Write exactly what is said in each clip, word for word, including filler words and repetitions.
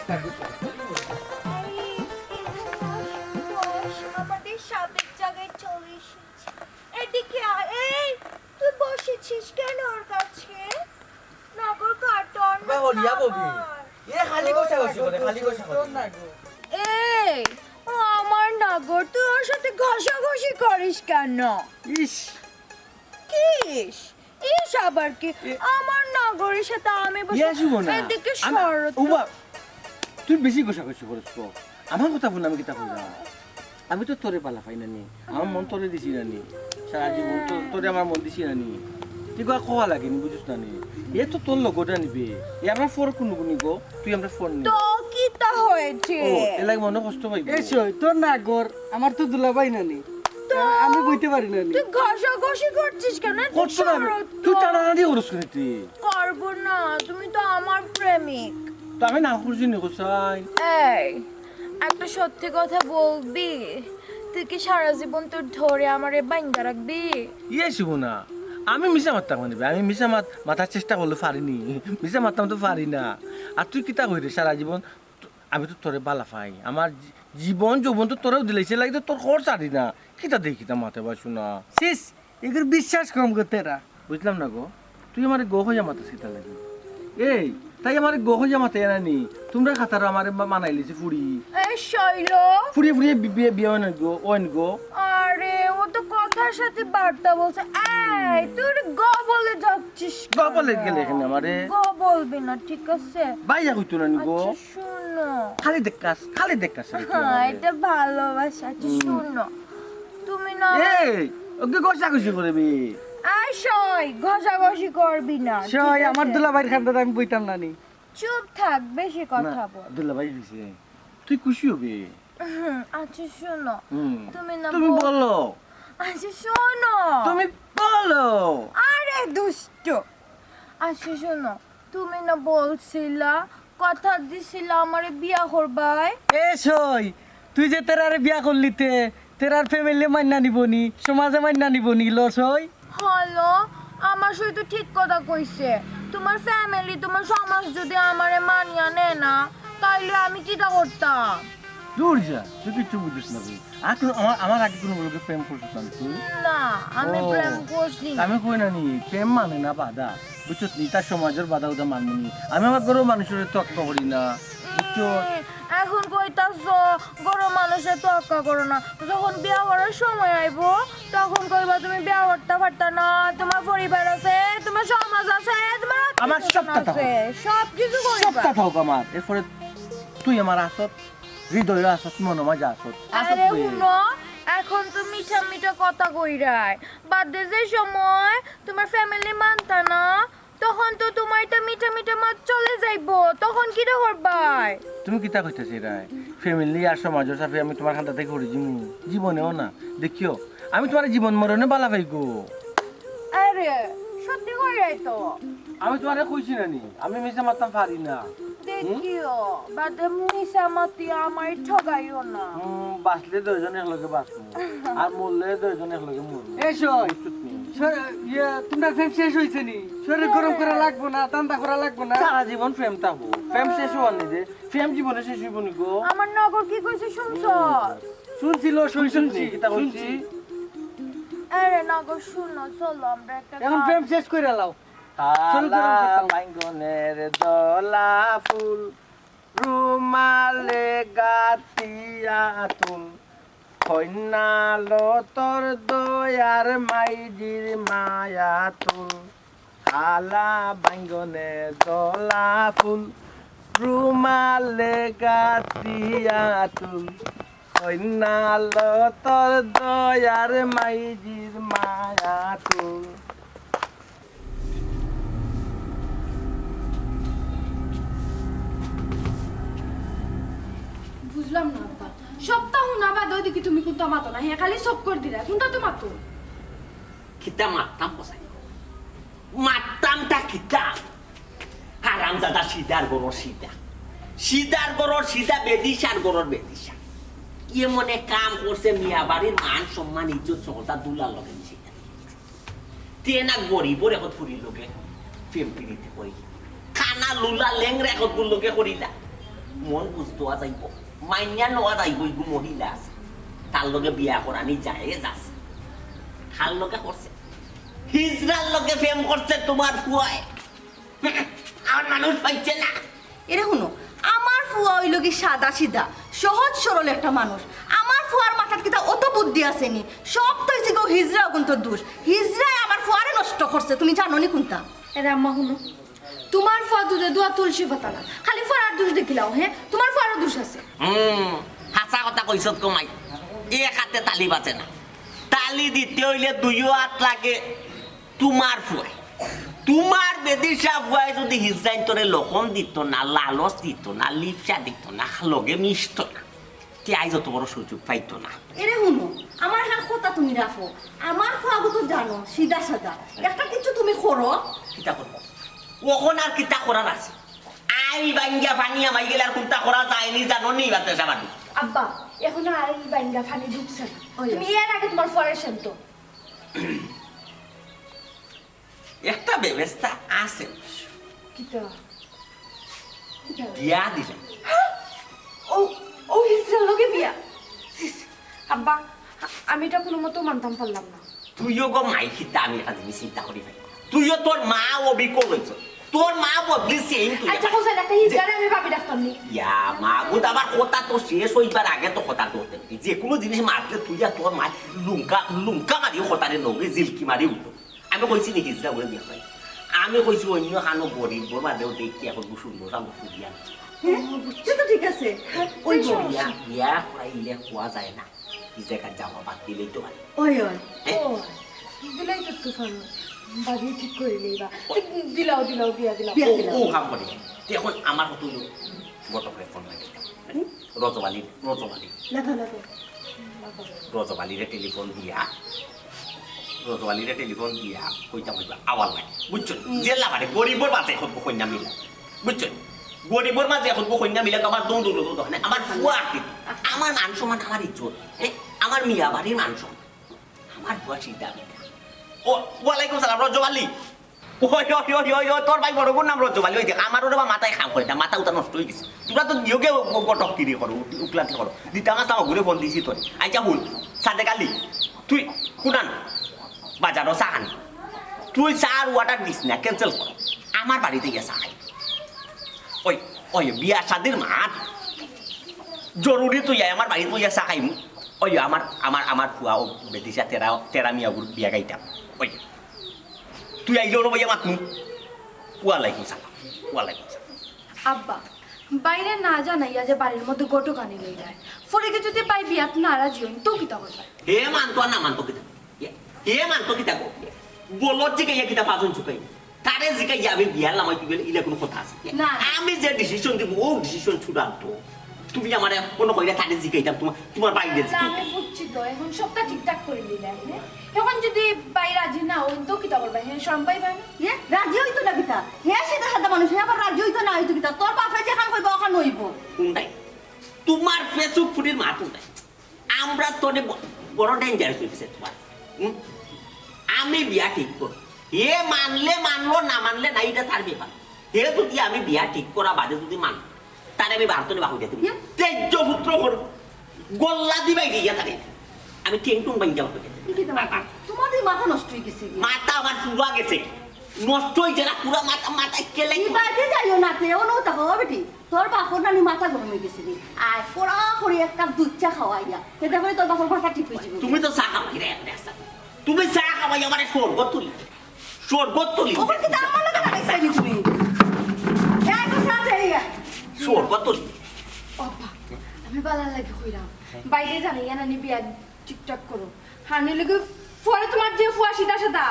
এই, আমাদের সাবেক জায়গায় চলে এসেছি। এদিকে আয়। এই, তুই বসেছিস কেন ওর কাছে? নাগর কাটন। এ খালি ঘষাঘষি করে, খালি ঘষাঘষি। এই, ও আমার নাগর, তুই ওর সাথে ঘষাঘষি করিস কেন? ইস। কিস? ইস আবার কি? আমার নাগরের সাথে আমি বসে এদিকে সরো তো। তুই বেশি ঘষাঘষি করিস তো। আমার কথা হুন, আমি কিতা কইরাম। আমি তো তোরে বালা পাই না নি, আমার মন তোরে দিছি না নি, সারা জীবন তো-, তোরে আমার মন দিছি না নি। তুই কওয়া লাগে নি, বুঝিস না নি? এ তো তোর লগটা নিবে, এ আমরা ফর কুনু কুনি গো, তুই আমরা ফর নি। তো কিতা হয়েছে? ও, এ লাগে মনে কষ্ট পাইবো। এসো, তোর নাগর, আমার তো দুলাভাই না নি। তো আমি বইতে পারি না নি। তুই ঘষাঘষি করছিস কেন? করছো না, তুই টানাটানি করছ কেনে তুই? করবো না, তুমি তো আমার প্রেমিক। তো আমি না করছি নি, কোথায়? এই, একটা সত্যি কথা বলবি? তুই কি সারা জীবন তোর ধরে আমারে বাইন্ধা রাখবি? ইয়ে শিবু না, আমি মিছা মারতাম না বে, আমি মিছা মাত-, মাতার চেষ্টা করলে পারি নি, মিছা মারতাম তো পারি না। আর তুই কিতা কইরে সারা জীবন? তো-, আমি তো তোরে বালা পাই, আমার জী-, জীবন যৌবন তো তোরেও দিলাইছি, এর লাগি তো তোর খবর ছাড়ি না। কিতা দেখি তা মাতে বা শোনা। শেষ। এগুর বিশ্বাস কম করতে এরা। বুঝলাম না গো, তুই আমারে গো কইয়া মাতাস কিতার লাগি? এই, তাই আমারে গো কইয়া মাতে এরা নি? তোমরা খাতারও আমারে মা-, মানাইলিছে ফুড়ি। এই শৈল। ফুড়ি, ফুড়ি বি-, বিয়ে, বিয়ে অয় না গো, অয় না গো। আরে, ও তো কথার সাথে বার্তা বলছে। এই, তুই গ বলে যাচ্ছিস গ বলে কেন? গেলে এখানে আমারে। গ বলবি না, ঠিক আছে? বাইয়া কইতো না নি গো। আচ্ছা, শোনো। খালি দেখাস, খালি দেখাস রে তুই হ্যাঁ, আমারে। এটা ভালোবাসা। আচ্ছা, হুম। শোনো। তুমি না এই, ওকে ঘষাঘষি করবি। আয় সই, ঘষাঘষি করবি না, ঠিক সই, আমার আছে? দুলাভাইর খান্দাত আমি বইতাম না নি। চুপ থাক, বেশি না, কথা বল। দুলাভাই দিছে। তুই খুশি হবি। হুম, আচ্ছা শোনো, হুম। তুমি না তুমি বল- বলো। আচ্ছা শোনো। তুমি বলো। আরে দুষ্ট। আচ্ছা শোনো, তুমি না বলছিলা, কথা দিছিলা আমারে বিয়া করবায়। এ সই, তুই যে তেরারে বিয়া করলিতে, তেরার family মাইন্না নিবনি, সমাজে মাইন্না নিবনি, ল সই? হলো, আমার সই তো ঠিক কথা কইছে। তোমার family, তোমার সমাজ যদি আমারে মানিয়া নেয় না, তাইলে আমি কিতা করতাম? দূর যা, তুই কিচ্ছু বুঝিস না তুই। আর কোনো, আমার, আমার আগে কোনো লোকে প্রেম করছিস না তুই? না, আমি ও, প্রেম করছি না। আমি কই না নি, প্রেম মানে না বাধা, বুঝছস নি? তার সমাজের বাধা উধা মানবো নি। আমি আমার ঘরের মানুষের তোয়াক্কা করি না, বুঝছস? উম, এখন কইতাছ ঘরের মানুষের তোয়াক্কা করো না, যখন বিয়া করার সময় আইবো, তখন কইবা তুমি বিয়া করতে পারতা না, তোমার পরিবার আছে, তোমার সমাজ আছে, তোমার আমার আত্মীয় স্বজন সবটা থাকো। আছে, সব কিছু কইবা। সবটা থাকো আমার, এরপরে তুই আমার আছত, হৃদয়ে আছত, মনো মাঝে আছত। আরে হুনো, এখন তো মিঠা মিঠা কথা কইরায়, বাদে যে সময় তোমার family মানতা না, তখন তো তোমার এটা মিঠা মিঠা মাত চলে যাইবো, তখন কিতা করবায়? তুমি কিতা কইতাছ এরায়? Family আর সমাজর চাপে আমি তোমার খান্দা থাকি হরি যিমু? জীবনেও না। দেখিও, আমি তোমার জীবন মরণে বালা পাই গো। আরে, সত্যি কইরায় তো। আমি তোমারে কইছি না নি, আমি মিছা মারতাম পারি না। দেখিও, বাদে মিছা মাতি আমায় ঠগাইও না। হুম, বাঁচলে দুইজন একলগে বাঁচমু, আর মরলে দুইজন একলগে মরমু। এ সই, বুঝছত নি? সই, ইয়ে, তোমরা প্রেম শেষ হইছে নি? শরীর গরম করা লাগবো না, ঠান্ডা করা লাগবো না। সারা জীবন প্রেম থাকবো, প্রেম শেষ হওয়ার নি যে, প্রেম জীবনে শেষ হইব নি গো। আমার নগর কি কইছে শুনছো? শুনছিল, শুন-, শুনছি, শুনছি, কিতা কইছি? শুনছি। আরে নগর শুনো, চলো আমরা একটা এখন গান প্রেম শেষ করে লাও। চলো, কালা চলো, চলো। বাইঙ্গনের দলা ফুল, রুমালে গাতিয়া তুল, কন্যা লো তোর দয়ার মাইজির মায়া তুল। কালা বাইঙ্গনের দলা ফুল, রুমালে গাতিয়া তুল, কন্যা লো তোর দয়ার মাইজির মায়া তুল। বুঝলাম না আব্বা, সবটা হুনা বাদে ওদিকে তুমি কুন্তা মাতো না, হে খালি চক্কর দিলা, কুন্তা তো মাতো। কিতা মাততাম কসাই? মাততামটা কিতা? হারামজাদা সিদার ঘরর সিদা। সিদার ঘরর সিদা, বেদিশার ঘরর বেদিশা। ইয়ে মনে কাম করছে, মিয়া বাড়ির মান সম্মান ইজ্জত সকলতা দুলার লগে মিশে গেল। তে না গরিবর একত ফুরির লগে প্রেম পিরিতি করি। কানা লুলা লেংড়া একত গুর লগে করিলা। মন বুঝ দেওয়া যাইবো, মাইনা নেওয়া যাইবো, ইগু মহিলা আছে, তার লগে বিয়া করানি জায়েজ আছে, তার লগে করছে, হিজড়ার লগে প্রেম করছে তুমার ফুয়ায়। আর মানুষ পাইছে না। এরে হুনো, আমার ফুয়া অইলো কি সাদা সিধা, সহজ সরল একটা মানুষ। আমার ফুয়ার মাথাত কিতা অত বুদ্ধি আছে নি? সব তো অইছে গো হিজড়া অগুন্তর দোষ। হিজড়ায় আমার ফুয়ারে নষ্ট করছে, তুমি জানো নি কুনতা? এরে আম্মা হুনো, তুমার ফুয়া দুধে ধোয়া তুলসী পাতা না, খালি ফুয়ার দোষ দেখিলাও, হে? তুমার ফুয়ারও দোষ আছে। হুম, হাছা কথা কইছত গো মাই, এক আতে তালি বাজে না, তালি দিতে অইলে দুইও আত লাগে। তুমার ফুয়ায়, তুমার বেদিশা ফুয়ায় যুদি হিজড়াইন্তরে লকম দিত না, লালচ দিত না, লিপসা দিত না, লগে মিশত না, তে আইজ অত বড় সুযোগ পাইত না। এরে হুনো, আমার এখান কথা তুমি রাখো। আমার ফুয়াগু তো জানো, সিধা সাদা। একটা কিছু তুমি করো। কিতা করবো? অখন আর কিতা করার আছে? আইল বাইঙ্গা পানি হামাই গেলে আর কুনতা করা যায়নি জানো নি, বাতে সাবানি। আব্বা, অখনো আইল বাইঙ্গা পানি ঢুকছে না। ওই। তুমি এর আগে তুমার ফুয়ারে শান্ত। একটা ব্যবস্থা আছে অবশ্য। কিতা? বিয়া দিলাম। ও, ও হিজড়ার লগে বিয়া? ছিস, আব্বা, আমি ইটা কুনুমতেও মানতাম পারলাম না। তুইও গো মাই, কিতা আমি একটা জিনিস চিন্তা করি ভাই। তুইও তোর মা অবিকল অইছ। তোর মা বদলিছে, এই তুই আচ্ছা, আবার হোসেন, একটা হিজড়ারে আমি ভাবি ডাকতাম নি। ইয়া, মা গো, আবার কথা তো শেষ অইবার আগে তো কথা ধরতে। যে কুনু জিনিস মাতলে তুই আর তোর মা লুঙ্কা, লুঙ্কা মারি কথারে নগে জিলকি মারি উঠো। আমি কইছি নি হিজড়া করে বিয়া করাই। আমি কইছি অন্য খানো গরিবর মাঝেও দেখি এখন খুব সুন্দর সামনে ফুটিয়া। হ্যাঁ, সে তো ঠিক আছে। ওই বিয়া, বিয়া করাইলে কোয়া যায় না। এই জায়গায় যাওয়া বাদ দিলেই তো পারে। ওই, ওই। হ্যাঁ? ও, দিলাই তো তুফান। ভাবি ঠিক করি লইবা। দিলাও, দিলাও, বিয়া দিলাও। বিয়া ও, দিলাও। ও কাম করে। তে এখন আমার কত হইল? ঘটকরে ফোন লাগে। হুম? রজবালি, রজবালি। লাগাও, লাগাও। রজবালিরে টেলিফোন দিয়া, রজবালিরে টেলিফোন দিয়া কইতাম অইবা আওয়ার লাগে, বুঝছো? হুম। জেলা মানে গরিবর মাঝে এখন কইনা মিলা, বুঝছো? গরিবর মাঝে এখন কইনা মিলা তো আমার দৌড় দৌড় দৌড়, মানে আমার ফুয়া আর কি, আমার মান সম্মান, আমার ইজ্জত, এ, আমার মিয়া বাড়ির মান সম্মান, আমার ফুয়া সিধা মিঠা। ও, ওয়ালাইকুম সালাম, রজবালি। ওই, ওই, ওই, ওই, ওই, তোর ভাই বড় বোন নাম রজব আলী, ওই দেখ, আমার ওরে বা মাথায় কাম করে না, মাথা উতা নষ্ট হয়ে গেছে। তোরা তো নিয়োগে ও-, ও-, গটক কিরি করো, উত-, উকলাতি করো। দিতাম আসলাম ঘুরে ফোন দিছি তোরে। আচ্ছা, হুন, সাদেক আলী, তুই কুনান বাজারও চা খানি। তুই চা আর order দিস না, cancel কর। আমার বাড়িতে গিয়া চা খাই। ওই, ওই, বিয়া শাদির মাত। জরুরি তুই আয়, আমার বাড়িতে গিয়া চা খাইমু। ওই, আমার, আমার, আমার ফুয়া ও বেদিশা তেরা, তেরা মিয়াগুর বিয়া গাইতাম। ওই। তুই আইলে ওর ভাইয়া মাতমু। ওয়ালাইকুম সালাম। ওয়ালাইকুম সালাম। আব্বা, বাইরে না জানাইয়া যে বাড়ির মধ্যে গটক আনি লইলায়। ফরিকে যদি বাই বিয়াত না রাজি হইন, তো কিতা করবা? হে মানতো আর না মানতো কিতা? হে মানতো কিতা গো? বলত জিগাইয়া কিতা পাজন চুকাই? তারে জিগাইয়া আমি বিয়ার লামাই দিবেন, ইলা কোনো কথা আছে? না। আমি যে decision দিব, ও decision চূড়ান্ত। তুমি আমারে মনে কইরা তারে জিগাইতাম, তোমার, তোমার বাইরে না, জিগাইতাম। আমি বুঝছি তো, এখন সবটা ঠিকঠাক করে নিলে, হ্যাঁ? এখন যদি ভাই রাজি না হইন, তো কিতা করবা? হ্যাঁ, শরম পাইবা না? এ, রাজি হইতো না কিতা? হে সিধা সাদা মানুষ, হে আবার রাজি হইতো না হইতো কিতা? তোর বাপে যেখান কইবা, ওখান হইব। কোনটাই? তোমার Facebook ফুটির মা কোনটাই? আমরা তোরে ব-, বড় dangerous হয়ে গেছে তোমার। হুম? আমি বিয়া ঠিক করব। হে মানলে মানলো, না মানলে না, এটা তার ব্যাপার। হে যদি আমি বিয়া ঠিক করা বাদে যদি মান, তারে আমি বারতনে বাহুই দিতে হুম? তেজ্য পুত্র করব। গোল্লা দিবাই দিয়া তারে। আমি টেংটুং বাইন যাবো। কি কি তোমার? তোমাদের মাথা নষ্ট হয়ে গেছে কি? মাথা আমার পুরা গেছে। নষ্ট হয়ে যারা পুরা মাথা, মাথায় কেলে এই বাড়িতে যাইও না, তে ও নৌতা খাওয়া বেটি। তোর বাপর নানি মাথা গরম হয়ে গেছে রে। আয়, পড়া করি এক কাপ দুধ চা খাওয়াইয়া। সেটা করে তোর বাপর মাথা ঠিক হয়ে যাবে। তুমি তো চা খাওয়াই রে, এক গ্লাস চা। তুমি চা খাওয়াই আমার স্বর্গ তুলি। স্বর্গ তুলি। ওপর কি তার মনে করে গেছে নি তুমি? এই তো চা দেই। স্বর্গ তুলি। বাবা, আমি বালার লাগি কইরাম। বাইরে জানাইয়া নানি বিয়া ঠিকঠাক করো। হানি লগে পরে তোমার যে ফুয়া সিধা সাদা।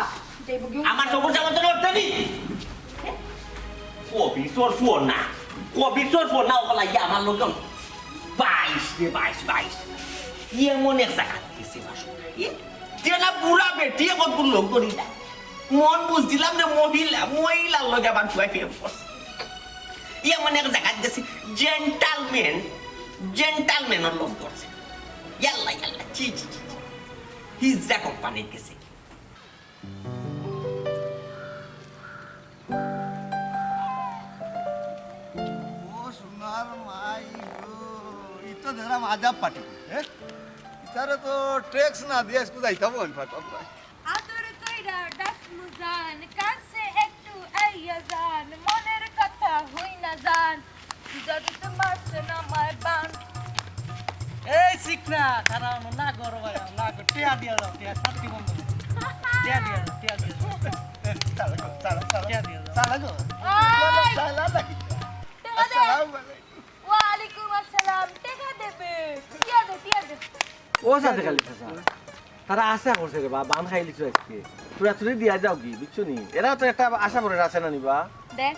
যাইব কি? আমার সবুজ জামা তো লড়তে নি। কবির তোর ফুয়ার না। কবির তোর ফুয়ার না, ওগুলা ইয়া আমার লোকজন। বাইশ রে, বাইশ, বাইশ। এমন এক জায়গা গেছে বাসু। এ, যে না বুড়া বেটি, এখন কোন লোক করি না। মন বুঝ দিলাম রে, মহিলা, মহিলার লগে আবার ফুয়া প্রেম করছে। এমন এক জায়গা গেছে, gentleman, gentleman-র লোক করছে। ইয়াল্লা, ইয়াল্লা, ছি, ছি, ছি, ছি। হিজড়া কোম্পানির গেছে। ও সোনার মাই, দেখলাম আজাব পার্টি, হ্যাঁ? ইতারে তো ট্যাক্স না দিয়া আইজকু যাইতাম অইন ফাটা প্রায়। আদর কইরা ডাকমু জান, কাছে একটু আইয়া যান, মনের কথা হই না জান, যদি তোমার সোনা মায় বান। এই শিখ না, খারাপ না, না গো রে ভাই, না গো, টিয়া দিয়া যাও, টিয়া, সত্যি বন্ধু। টিয়া দিয়া যাও, টিয়া দিয়া যাও। এ, চালা গো, চালা, চালা। টিয়া দিয়া যাও। চালা গো। ওই! চালা নাকি? টেকা দে। আসসালামু আলাইকুম। ওয়ালাইকুম আসসালাম। টেকা দেবে। টিয়া দে, টিয়া দে। ও সাথে খালি চাচা। তারা আশা করছে রে বা, বান খাইলিছো আজকে। তোরা তুই দিয়া যাও কি, বুঝছো নি? এরা তো একটা আশা করে আছে না নি বা? দে।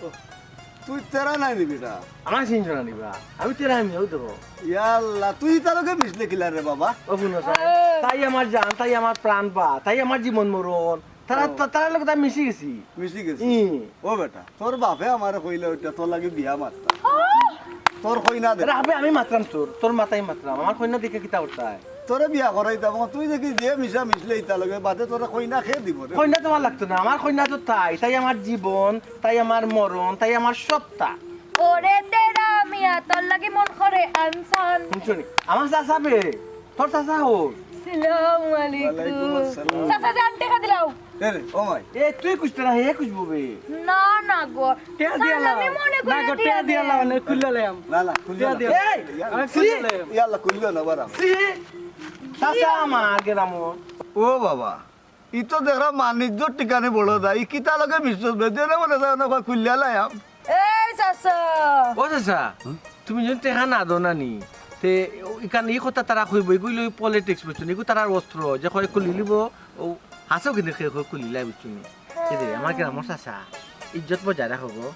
তুই তেরা নাই নি বেটা? আমার চিনছো না নি বা? আমি তেরা আমি, ওই দেখো। ইয়াল্লা, তুই তার লগে মিশলে কিলা রে বাবা? ও হুনো স্যার, তাই আমার জান, তাই আমার প্রাণ বা, তাই আমার জীবন মরণ। তারা, ও। তা-, তারার লগে তো আমি মিশি গেছি। মিশি গেছি? ই। ও বেটা, তোর বাপে আমারে কইলে ওইটা তোর লাগি বিয়া মাততা। তোর কইনা দে। আরে আবে, আমি মাতরাম তোর, তোর মাতাই মাতরাম। আমার কইনা দেখে কিতা করতায়? তোরে বিয়া করাইতাম, তুই দেখি যে মিশা মিশলে ইতা লগে, বাদে তোরে কইনা কে দিব রে? কইনা তোমার লাগতো না, আমার কইনা তো তাই, তাই আমার জীবন, তাই আমার মরণ, তাই আমার সবতা। ওরে তেরা মিয়া, তোর লাগি মন করে আনসান। শুনছো নি? আমার চাচা বে, তোর চাচা হো। সালাম আলাইকুম। ওয়ালাইকুম আসসালাম। চাচা জান, টেকা দিলাও। এ রে, ও মাই। এ, তুই খুঁজতে না, হে খুঁজবো বে। না, না গো। টেকা দিয়া লাও। আমি মনে করি না গো, টেকা দিয়া লাও, না, খুললে লাইয়াম। না, না, খুললে টেকা না। দিয়া লাও। এই, আমি খুললে লাইয়াম। ইয়াল্লা, খুললে না, বারা। সি, চাচা আমার গ্রামো। ও বাবা, ই তো দেখরা মানিজ্যর ঠিকানে বড় দা, ই কিতা লগে মিশছস বে? দেনে মনে যায় না, কয় খুললে লাইয়াম। এই চাচা। ও চাচা, তুমি যদি টেকা না দো না নি, তে ইখান ই কথা তারা কইবো, ইগুলো পলিটিক্স বুঝছো নি, ইগু তারার অস্ত্র, যে কয় খুলি লিবো, ও হাসো কিন্তু কেউ কেউ খুলিলাই বুঝছো নি। এই যে আমার গ্রামর চাচা, ইজ্জত বজায় রাখো গো।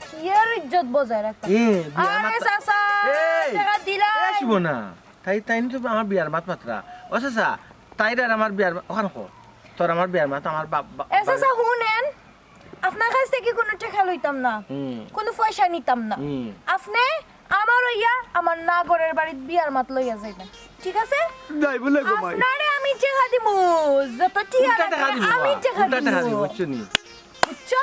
কিয়ের ইজ্জত বজায় রাখতাম? এ, বিয়ার আরে মাত-, চাচা, এই, টেকা দিলাই। এ, শুভ না। তাই, তাই তো আমার বিয়ার মাত মাতরা। ও চাচা, তাইর আর আমার বিয়ার মা-, ওখান কো। তোর আমার বিয়ার মাত, আমার বাপ, বাপ, এ চাচা, হুনেন, আপনার কাছ থাকি কুনু টেকা লইতাম না, হুম। কুনু পয়সা নিতাম না। হুম। আপনে আমার অইয়া আমার নাগরের বাড়িত বিয়ার মাত লইয়া যাইবেন, ঠিক আছে? যাইবো না গো মাই। আপনারে আমি টেকা দিমু, যত টেকা উল্টা লাগে টেকা দিবো আমি বা, টেকা উল্টা টেকা দিমু। দিবো, বুঝছো নি? বুঝছো?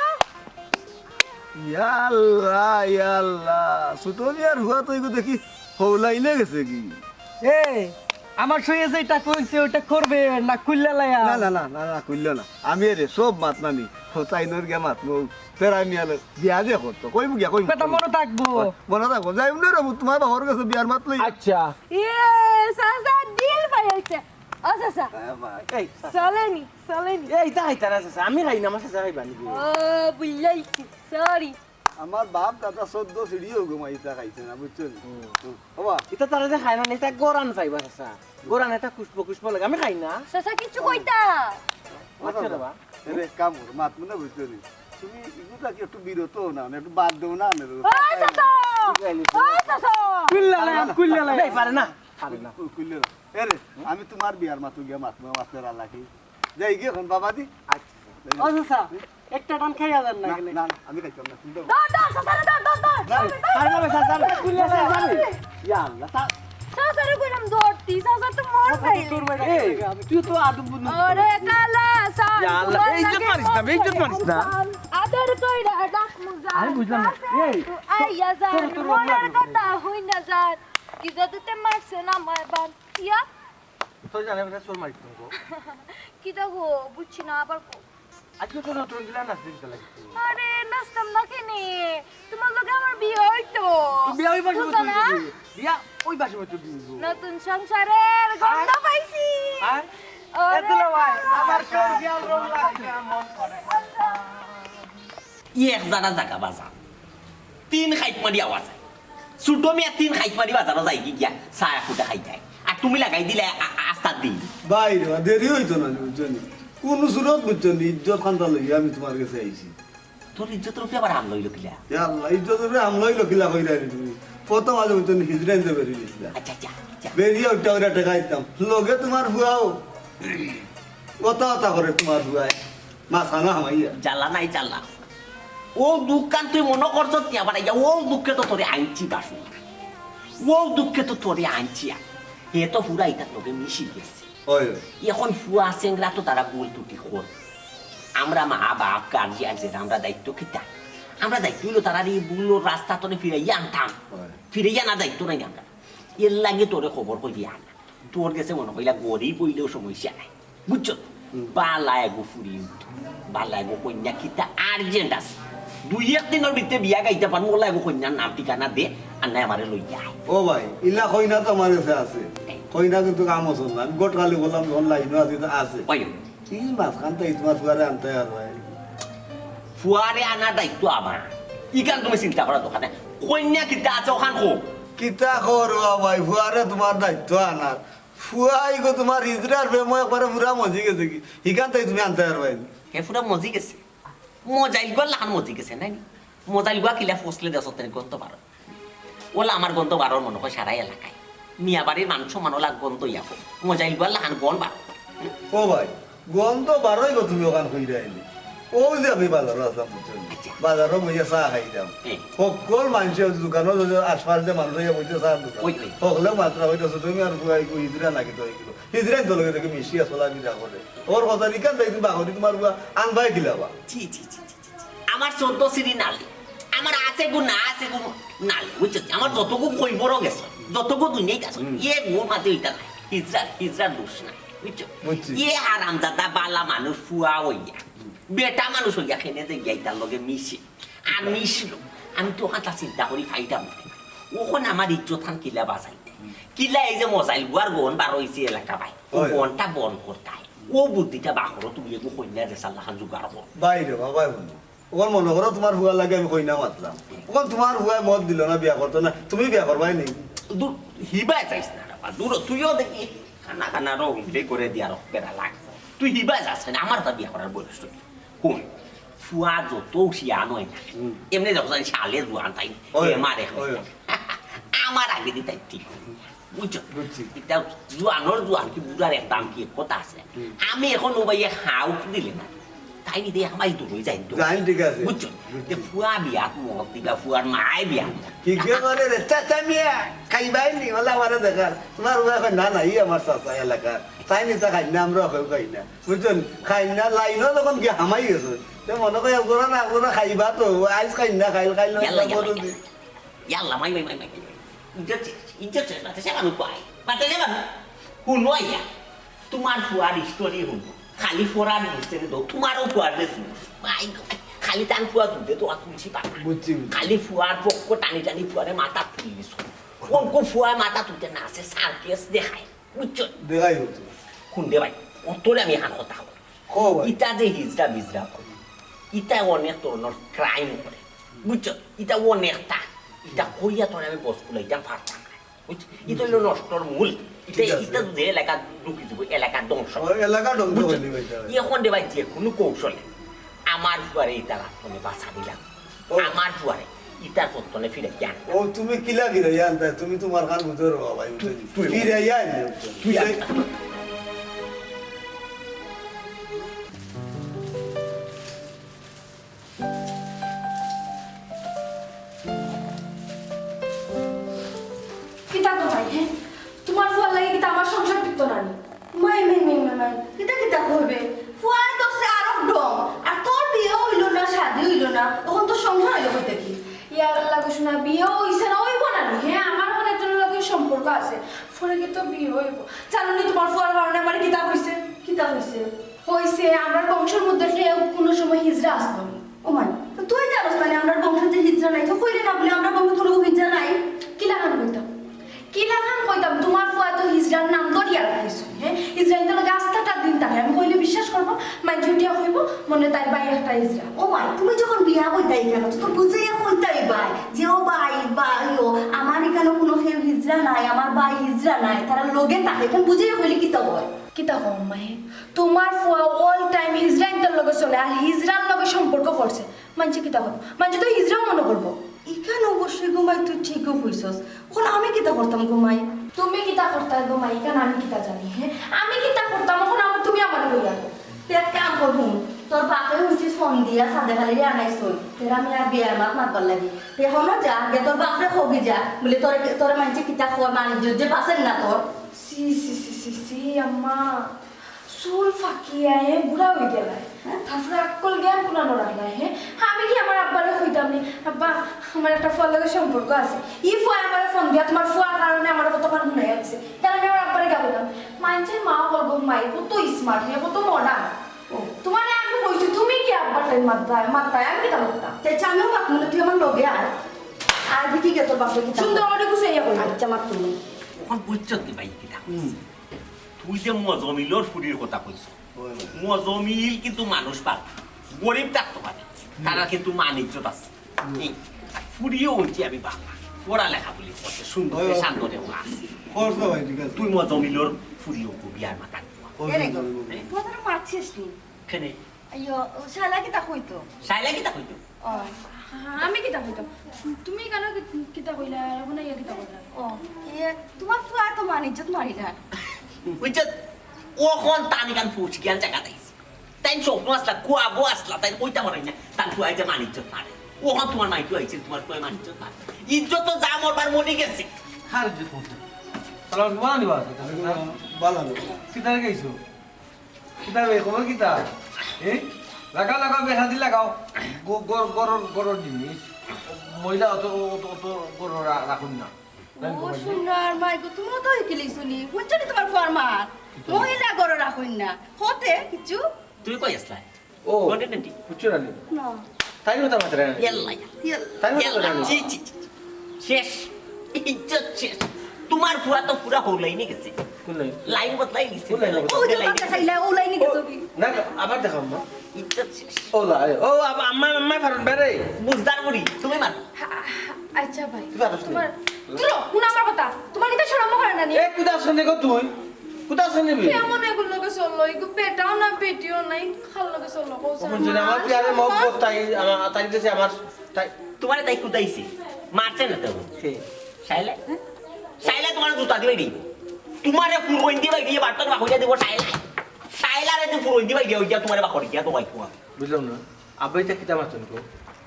ইয়াল্লা, ইয়াল্লা, ছোট মিয়ার হুয়া তো ইগু দেখি হৌলাইলে গেছে কি? এ, আমার সইয়ে যেটা কইছে ওটা করবে না, খুললে লাইয়াম। না, না, না, না, না, খুললে না। আমি এরে সব মাত নানি, তাইনর গিয়া মাত মৌ, তেরা মিয়ালে বিয়া দিয়া করতো। কইমু গিয়া, কইমু, কথা কইমু। মনে থাকবো। মনে থাকবো। যাইমু না রে, তোমার বাবার কাছে বিয়ার মাত লই। আচ্ছা। এ, চাচা দিল পাইছে। ও চাচা। হ্যাঁ, ভাই। এই, চাচা। চলেনি, চলেনি। এই, ইতা খাইতা না, চাচা। আমি খাই না, আমার চাচা খাইবা নি। ও, বুঝলাইছি। সরি। আমার বাপ দাদা চোদ্দ সিঁড়িও ঘুমাই ইতা খাইছে না, বুঝছো নি? হুম। হুম। ওবা। ইতা তারা যে খায় না, ইতা গরান পাইবা, চাচা। গরান এটা খুশবু, খুশবু লাগে। আমি খাই না। চাচা, কিচ্ছু কইতা? আচ্ছা রে বা। এরে, কাম করো, মাত মনে বুঝছো নি? তুমি ইগুতা কি একটু বিরত হও না, একটু বাদ দেও না, না, ও চাচা! বুঝাইলি তো? ও চাচা! কুল্লা লাইয়াম, কুল্লা লাইয়াম। এই, পারে না, পারে না। কু-, কুল্লা। এরে, আমি তোমার বিয়ার মাত গিয়া মাত, মাত করার লাগি। যাই গিয়ে এখন বাবা দি। আচ্ছা। ও চাচা, একটা টান খাইয়া যান না না, কেনে? না, না, আমি খাইতাম না, তুমি দাও। ধর, ধর, চাচারে ধর, ধর, ধর। না, ধর, ধর। পারে না, চাচা, চাচা, কুল্লা লাইয়াম। ইয়া আল্লাহ, তা- চাচারে কইলাম ধরতি, চাচা তো মর খাইলে। তোর বেটা এই, আমি তুই তো আদম বুঝলি। ওরে কালা সান, ইয়া আল্লাহ, তোমার এই ইজ্জত লাগে মারিস না, এই ইজ্জত মারিস না। আদর কইরা ডাক মুজা। আমি বুঝলাম না। এই, তো আইয়া যান, তোর, তোর মরার লাগলো। কথা হই না যান। কি জাদুতে মারছে না মায় বান। ইয়া? তোর জানে বেটা চোর মারিস না গো। কিতা গো, বুঝছি না আবার গো। আজকে তো নতুন গিলা নাচতে দিতে লাগে। আরে, নাচতাম না কেনে? তোমার লগে আমার বিয়া হইতো। তো বিয়া ওই বাসে বুঝছো না? বিয়া ওই বাসে বুঝছো বিয়া। নতুন সংসারের গন্ধ আর? পাইছি। আর? ওরে এ দুলা ভাই, আমার কেউ বিয়ার রং লাগছে না, মন করে। ই এক জানা জাগা বাজার। তিন খাইট মারি আওয়াজ। ছোট মিয়া তিন খাইট মারি বাজারো যাই কি গিয়া, চা এক ফুটা খাই যায়। আর তুমি লাগাই দিলে আ-, আ-, আস্তা দিন। ভাই রে, দেরি হইতো না, বুঝছো নি? কোন সুরত বুঝছো নি? ইজ্জত খান্তা লইয়া আমি তোমার কাছে আইছি। তোর ইজ্জতর উপরে আবার হামলা হইলো কিলা? ইয়া আল্লাহ, ইজ্জতর উপরে হামলা হইলো কিলা কইরা নি তুমি? কত মাঝে বুঝছো নি? হিজড়া হিজড়া বেরিয়ে গেছিলা। আচ্ছা, আচ্ছা, আচ্ছা। বেরিয়ে ওইটা ওইটা টেকা দিতাম। লগে তোমার বুয়াও। কথা কথা করে তোমার বুয়ায়। মাথা না হামাইয়া। জ্বালা নাই জ্বালা। ও দুঃখান তুই মনে করছত নি আবার আইয়া, ও দুঃখে তো তোরে আনছি বাসু। ও দুঃখে তো তোরে আনছি আর। এ তো পুরা ইতার লগে মিশি গেছে। ওই, ওই। এখন ফুয়া সেংরা তো তারা ভুল ত্রুটি কর। আমরা মা বাপ গার্জিয়ান যে আমরা দায়িত্ব কিতা? আমরা দায়িত্ব হইলো তারার এই ভুল রাস্তা তোরে ফিরাইয়া আনতাম। ওই। ফিরাইয়া না দায়িত্ব নাই আমরা। এরলাগি তোরে খবর কইয়া আনা। তোর গেছে মনো কইলা গরিব অইলেও সমস্যা নাই, বুঝছো? বালা এগু ফুরি উঠতো, বালা এগু কইন্যা কিতা urgent আছে। দুই এক দিনর ভিতরে বিয়া গাইতা পারমু, অলা এগু কইন্যার নাম ঠিকানা দে, আর নায় আমারে লইয়া আয়। ও ভাই, ইলা কইন্যা তো আমার গেছে আছে। কইন্যা কিন্তু কামো চল না। আমি গতকালি বললাম, যখন লাইনও আছে, তো আছে। ওই। ই মাঝখান থাকি তুমার ফুয়ারে আনতায় পারবায় নি? ফুয়ারে আনার দায়িত্ব আমার। ইখান তুমি চিন্তা করার দরকার নাই। কইন্যা কিতা আছে অখান কও। কিতা করো ভাই, ফুয়ারে তুমার দায়িত্ব আনার। ফুয়া ইগু তুমার হিজড়ার প্রেমো একবারে পুরা মজি গেছে গি। ইখান থাকি তুমি আনতায় পারবায় নি? হে পুরা মজি গেছে। মজাইল গুয়ার লাখান মজি গেছে, নায় নি? মজাইল গুয়া কিলা ফসলে দেশত তেনে গন্ধ বারো। অলা আমার গন্ধ বারোর মনো কয় সারা এলাকায়। মিয়াবাড়ির মান সম্মান অলা গন্ধ ইয়া কো। মজাইল গুয়ার লাখান গন্ধ বারো। ও ভাই, গন্ধ বারোইবো তুমি অখান কইরায় নি। অউ যে আমি বাজারো আছলাম, বুঝছো নি? আচ্ছা। বাজারো বইয়া চা খাইতাম। হুম। হক্কল মানষে দোকানো যদি আশপাশ দিয়া মানুষ আইয়া বইছে চার দোকান। ওই, ওই। হকলে মাতরা কইতাছে, তুমি আর ফুয়া ইগু হিজড়া নাকি তো ইগু। হিজড়াইন্তর লগে দেখি মিশিয়া চলাফিরা করে। অর কথা ইখান থাকি তুমি বাগরি তুমার ফুয়া আনবায় কিলা বা? ছি, ছি, ছি, ছি, ছি, ছি। আমার চৌদ্দ সিরি নালি। আমার আছে গু না আছে গু নালি, বুঝছো? আমার যতগু কইবরও গেছে, যতগু দুনিয়াত আছে, হুম। এ গুর মাঝে ইটা নাই। হিজড়া, হিজড়ার দোষ নাই, বুঝছো? বুঝছি। এ হারামজাদা বালা মানুষ ফুয়া অইয়া, বেটা মানুষ অইয়া কেনে যে গিয়া ইতার লগে মিশে। আর মিশলো, আমি তো অখানতা চিন্তা করি ফাইদাম নাই। অখন আমার ইজ্জত খান কিলা বাঁচাইতে? কিলা এই যে মজাইল গুয়ার গন্ধ বারইছে এলাকা ভাই, অউ ওই। গন্ধটা বন্ধ করতায়। অউ বুদ্ধিটা বার করো, তুমি এগু কইন্যা যে সাল্লাখান জোগাড় করো। ভাই রে বাবা, ভাই বন্ধু। অখন মনো করো তুমার ফুয়ার লাগি আমি কইন্যা মাতলাম। অখন তুমার ফুয়ায় মত দিলো না, বিয়া করতো না, তুমি বিয়া করবায় নি? দূর, হিবায় যাইস না রে বা, দূর, তুইও দেখি খানা খানা রং উঠলে করে দিয়া রক বেড়া লাগবো। তুই হিবায় যাস না, আমার তা বিয়া করার বয়স তো নেই। হুন, ফুয়া যত শিয়ান অয় না, হুম। এমনে দেখো জানি শালে জোয়ান তাই, ওই, এ মারে ওই। আমার আগে দি তাই ঠিক। বুঝছো? বুঝছি। ইটা জোয়ানর জোয়ান কি বুড়ার এক দাম কি এক কথা আছে। হুম। আমি অখন অউ ভাইয়ে হাউক দিলে না। তাইন ইদি এক মাইল দূর অই যাইন তো। যাইন, ঠিক আছে। বুঝছো? বুঝছি। তে ফুয়া বিয়াত মত দিবা, ফুয়ার মায় বিয়াত। ঠিক আছে, বলে রে, চাচা মিয়া, খাইবায় নি? অলা আমারে দেখার। তুমার ফুয়ায় কয়, না, না, ই আমার চাচা এলাকার। তাইন ইতা খাইন না, আমরাও কেউ খাই না। বুঝছো নি? খাইন না, লাইনও যখন গিয়া হামাই গেছে। তে মনো কয়, একজনা না একজনা খাইবা তো, আইজ খাইন না, খাইল, খাইল না, ইয়াল্লা, ইয়াল্লা, বড় ইয়াল্লা। দিন। ইয়াল্লা, মাই, মাই, মাই, মাই, মাই। ইজ্জত শেষ, ইজ্জত শেষ, বাতাসে মানু পাই। বাতাসে মানু। হুনো আইয়া, তুমার ফুয়ার story হুনো। খালি ফোরার নিচে দো, তুমারও ফুয়ার দে তুমি। মাই গো, খালি তান ফুয়া দুধে তো আর তুলসী পাতা। বুঝছি, বুঝছি। খালি ফুয়ার পক্ষ টানি টানি ফুয়ারে মাথা তুলিস। কোন কোন ফুয়ার মাথা তুলতে না আছে, সার্কাস দেখায়। বুঝছো? দেখাই হচ্ছে। হুন দে ভাই, অতরে আমি এখান কথা কই। কও ভাই। ইতা যে হিজড়া বিজড়া করে, ইতা অনেক ধরনর crime করে। বুঝছো? ইতা অনেকটা। ইতা কইয়া তোরে আমি বস কুলাইতাম পারতাম না। বুঝছো? ইতা অইলো নষ্টর মূল। ইতা, ঠিক আছে। ইতা যদি এলাকা ঢুকি দিব, এলাকা ধ্বংস। ও, এলাকা ধ্বংস বুঝছো? করে দিবে ইতা। এখন দে ভাই যে কোনো কৌশলে আমার ফুয়ারে ইতার আত থনে বাঁচা দিলাম। ও। আমার ফুয়ারে ইতার পত্তনে ফিরাইয়া আন। ও, তুমি কিলা ফিরাইয়া আনতায়? তুমি তুমার খান বুঝো রে বাবা, বুঝছো নি? তুই, তুই ফিরাইয়া আনলে, বুঝছো নি? তুই আন। কিতা গো মাই, হে? তুমার ফুয়ার লাগি কিতা আমার সংসার টিকতো না নি? মাই, মাই, মাই, মাই, মাই, কিতা কিতা কইবে? ফুয়ায় তো সে আরো ডং। আর তোর বিয়া অইলো না, শাদি অইলো না, অখন তো সংসার অইলো কই থাকি? ইয়াল্লা গো সোনা, বিয়া অইছে না, অইবো না নি? হে, আমার অখন একজনর লগে সম্পর্ক আছে, পরে গিয়া তো বিয়া অইবো। জানো নি তুমার ফুয়ার কারণে আমারে কিতা কইছে? কিতা কইছে? কইছে, আমরার বংশর মধ্যে কেউ কুনু সময় হিজড়া আছলো নি। ও মাই, তো তুই জানোস না নি আমরার বংশত যে হিজড়া নাই? তো কইলে না বুলে আমরার বংশত কুনু হিজড়া নাই। কিলাখান কইতাম? কিলাখান কইতাম? তুমার ফুয়ায় তো হিজড়ার নাম ধরিয়া রাখছে, হে? হিজড়া ইতার লগে আস্তাটা দিন থাকে। আমি কইলে বিশ্বাস করবো? মাইনষে উঠিয়া কইবো, মনে তাইর ভাই একটা হিজড়া। ও মাই, তুমি যখন বিয়া কইতায় কেনে, তো বুঝাইয়া কইতায় ভাই, যে ও ভাই, ভাই, ও, আমার ইখানো কুনু কেউ হিজড়া নাই, আমার ভাই হিজড়া নাই, তারা লগে থাকে, ইখান বুঝাইয়া কইলে কিতা অয়? কিতা কও আম্মা হে? তুমার ফুয়া all time হিজড়া ইনতার লগে চলে, আর হিজড়ার লগে সম্পর্ক করছে। মাইনষে কিতা কইবো? মাইনষে তো হিজড়াও মনো করবো। ইখান অবশ্যই গো মাই তুই ঠিকউ কইছস। অখন আমি কিতা করতাম গো মাই? তুমি কিতা করতায় গো মাই? ইখান আমি কিতা জানি, হে? আমি কিতা করতাম? অখন আমার, তুমি আমারে কইয়া কও। তুই এক কাম কর হুন, তোর বাপে হুনছি ফোন দিয়া সাদেক আলীরে আনাইছইন। তেরা মিয়ার বিয়ার মাত মাতবার লাগি। তুই অখনো যা, গিয়া তোর বাপরে কগি যা। বুলে তোরে, তোরে মাইনষে কিতা কয়, মান ইজ্জত যে বাঁচের না তোর। ছি, ছি, ছি, ছি, ছি, আম্মা। চুল ফাকিয়া হে বুড়া অই গেলায়, হ্যাঁ? তারপরে আক্কল জ্ঞান কুনানো রাখলায়, হ্যাঁ? আমি কি আমার আব্বারে কইতাম নি, "আব্বা, আমার একটা ফুয়ার লগে সম্পর্ক আছে।" ই ফুয়ায় আমারে ফোন দিয়া তোমার ফুয়ার কারণে আমার কতখান হুনাইয়া দিছে। তাইলে আমি আমার আব্বারে গিয়া কইতাম, "মাইনষের মা অকল গো মাই, কত smart হে, কত modern।" ও। তোমারে আমি কইছি, তুমি কি আব্বার টাইম মাত্তায়, মাত্তায়, আমি কিতা মাত্তাম? তে চানো মাত মনে তুই আমার লগে আয়। আর দেখি গে তোর বাপরে কিতা সুন্দর করে গুছাইয়া কই। আচ্ছা, মাত তুমি। অখন বুঝছো নি ভাই কিতা? হুম। তুই যে মজমিলর ফুরির কথা কইছ, ওই, ওই। মজমিল কিন্তু মানুষ বালা, গরিব থাকতো পারে, হুম। তারা কিন্তু মান ইজ্জত আছে। হুম। এই, আর ফুরিও অইছে আমি বালা, পড়ালেখা বুলি করছে, সুন্দর ওই, ওই। শান্ত দেওয়া আছে। খরচ না ভাই, ঠিক আছে। তুই মজমিলর ফুরিও কো বিয়ার মাথা। খরচ এরে, না, যাবে, যাবে। তোমার মাত শেষ নি? কেনে? আইয়ো, ও শালা কিতা কইতো? শালা কিতা কইতো? ও। আমি কিতা কইতাম? তুমি কেনে কি-, কিতা কইলা? এখন ইয়া কিতা কইলা? ও, ইয়ে, তোমার ফুয়া তো মান ইজ্জত মারিলা। বুঝছো? অখন তান ইখান ফুস জ্ঞান জাগা দিছে। তাইন স্বপ্ন আছলা, খুয়াবো আছলা, তাইন কইতা পারইন না, তান ফুয়ায় যে মান ইজ্জত মারে। অখন তোমার মাইতো আইছে, তোমার ফুয়ায় মান ইজ্জত মারে। ইজ্জত তো যা মরবার মরি গেছে। কার ইজ্জত মরছে? শালা তোমার নিবা আছে, তাহলে না? বালা না। কিতা গেছো? কিতা রে, খবর কিতা? এ? লাগাও, লাগাও, বেসাদি লাগাও। গ-, গর-, গরর, গরর জিনিস। মহিলা অত, অত, অত গরর রা-, রাখুন না। ও, সোনার মাই গো, তুমিও তো হিকিলিছো নি। বুঝছো নি তোমার ফুয়ার মাত? মহিলা গরর রাখুন না। হতে কিচ্ছু? তুমি কই আছলা? ও, ঘটনা কি? বুঝছো না নি? না। তাই কথা মাত্র না। ইয়াল্লা, ইয়াল্লা। তাই কথা ইয়াল্লা, না। ছি, ছি, ছি, ছি। শেষ। ইজ্জত শেষ। তোমার ফুয়া তো পুরা হৌলাইনি গেছে। কোন লাইন? লাইন বদলাই গেছে। কোন লাইন ও যে বদলাই বাচ্চা গেছে। খাইলা, ও লাইনে গেছো কি? না, না, আবার দেখাও, আম্মা। ইজ্জত শেষ। ও লা, ও, আম-, আম্মা, আম্মা, ফারুন বেরে। বুঝদার বুড়ি, তুমি মার। আ-, আ-, আচ্ছা ভাই। তুই পারস না। তোমার, দূরো, হুনো আমার কথা। তোমার কিতা শরম করে না নি? এ, কুদা শুনে গো তুই? কুদা শুনে বে? কেমন এগুর লগে চললো? এগু বেটাও না, বেটিও নাই, খাল লগে চললো, কও ও বুঝলি, আমার পিয়ারে মগ তাই, আমার, তাই গেছে আমার, তাই। তোমারে তাই কুদাইছে, মারছে না তো? কে? শাইলা? শাইলা তোমার জুতা দিবাই দিব। তোমারে ফুরইন দিবাই দিয়ে বাটন বাকুইয়া দিব শাইলা। শাইলারে তো ফুরইন দিবাই দিয়ে ওইটা তোমারে বাকর দিয়া তোমায় কুয়া। বুঝলাম না। আব্বা, ইতা কিতা মাতইন গো?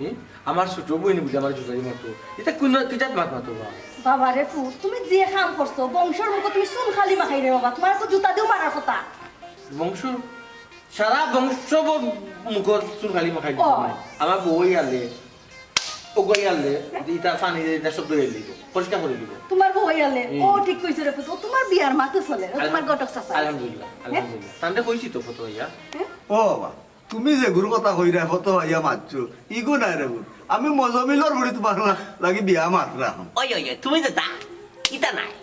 হি? আমার ছোট বইন বুঝি আমার জুতাদি মারতো। ইতা কুন কিজাত মাত মাতো বা? বাবা রে ফুত, তুমি যে কাম করছো, বংশর মুখো তুমি চুন কালি মাখাইরে বাবা, তোমার তো জুতা দিও মারার কথা। বংশ? সারা বংশ ব-, মুখো চুন কালি মাখাই দিছে। ও। আমার বউ আইলে, ও গো আইলে, ইতা পানি দিয়া ইতা শব্দ অইয়া দিব, পরিষ্কার করি দিব। তোমার বউ আইলে, হুম। ও ঠিক কইছে রে ফুত, ও তোমার বিয়ার মাতো চলে, ও তোমার আলহাম-, ঘটক চাচা। আলহামদুলিল্লাহ, হ্যাঁ? আলহামদুলিল্লাহ। তানরে কইছি তো ফটো আইয়া। হ্যাঁ? ও বাবা, তুমি যেগুর কথা কইরায়, ফটো আইয়া মাতছো, ইগু নায় রে ফুত। আমি মজমিলর ফুড়ি তোমার লা-, লাগি বিয়া মাতরাম। ওই, ওই, ওই, তুমি যেতা, ইতা নায়।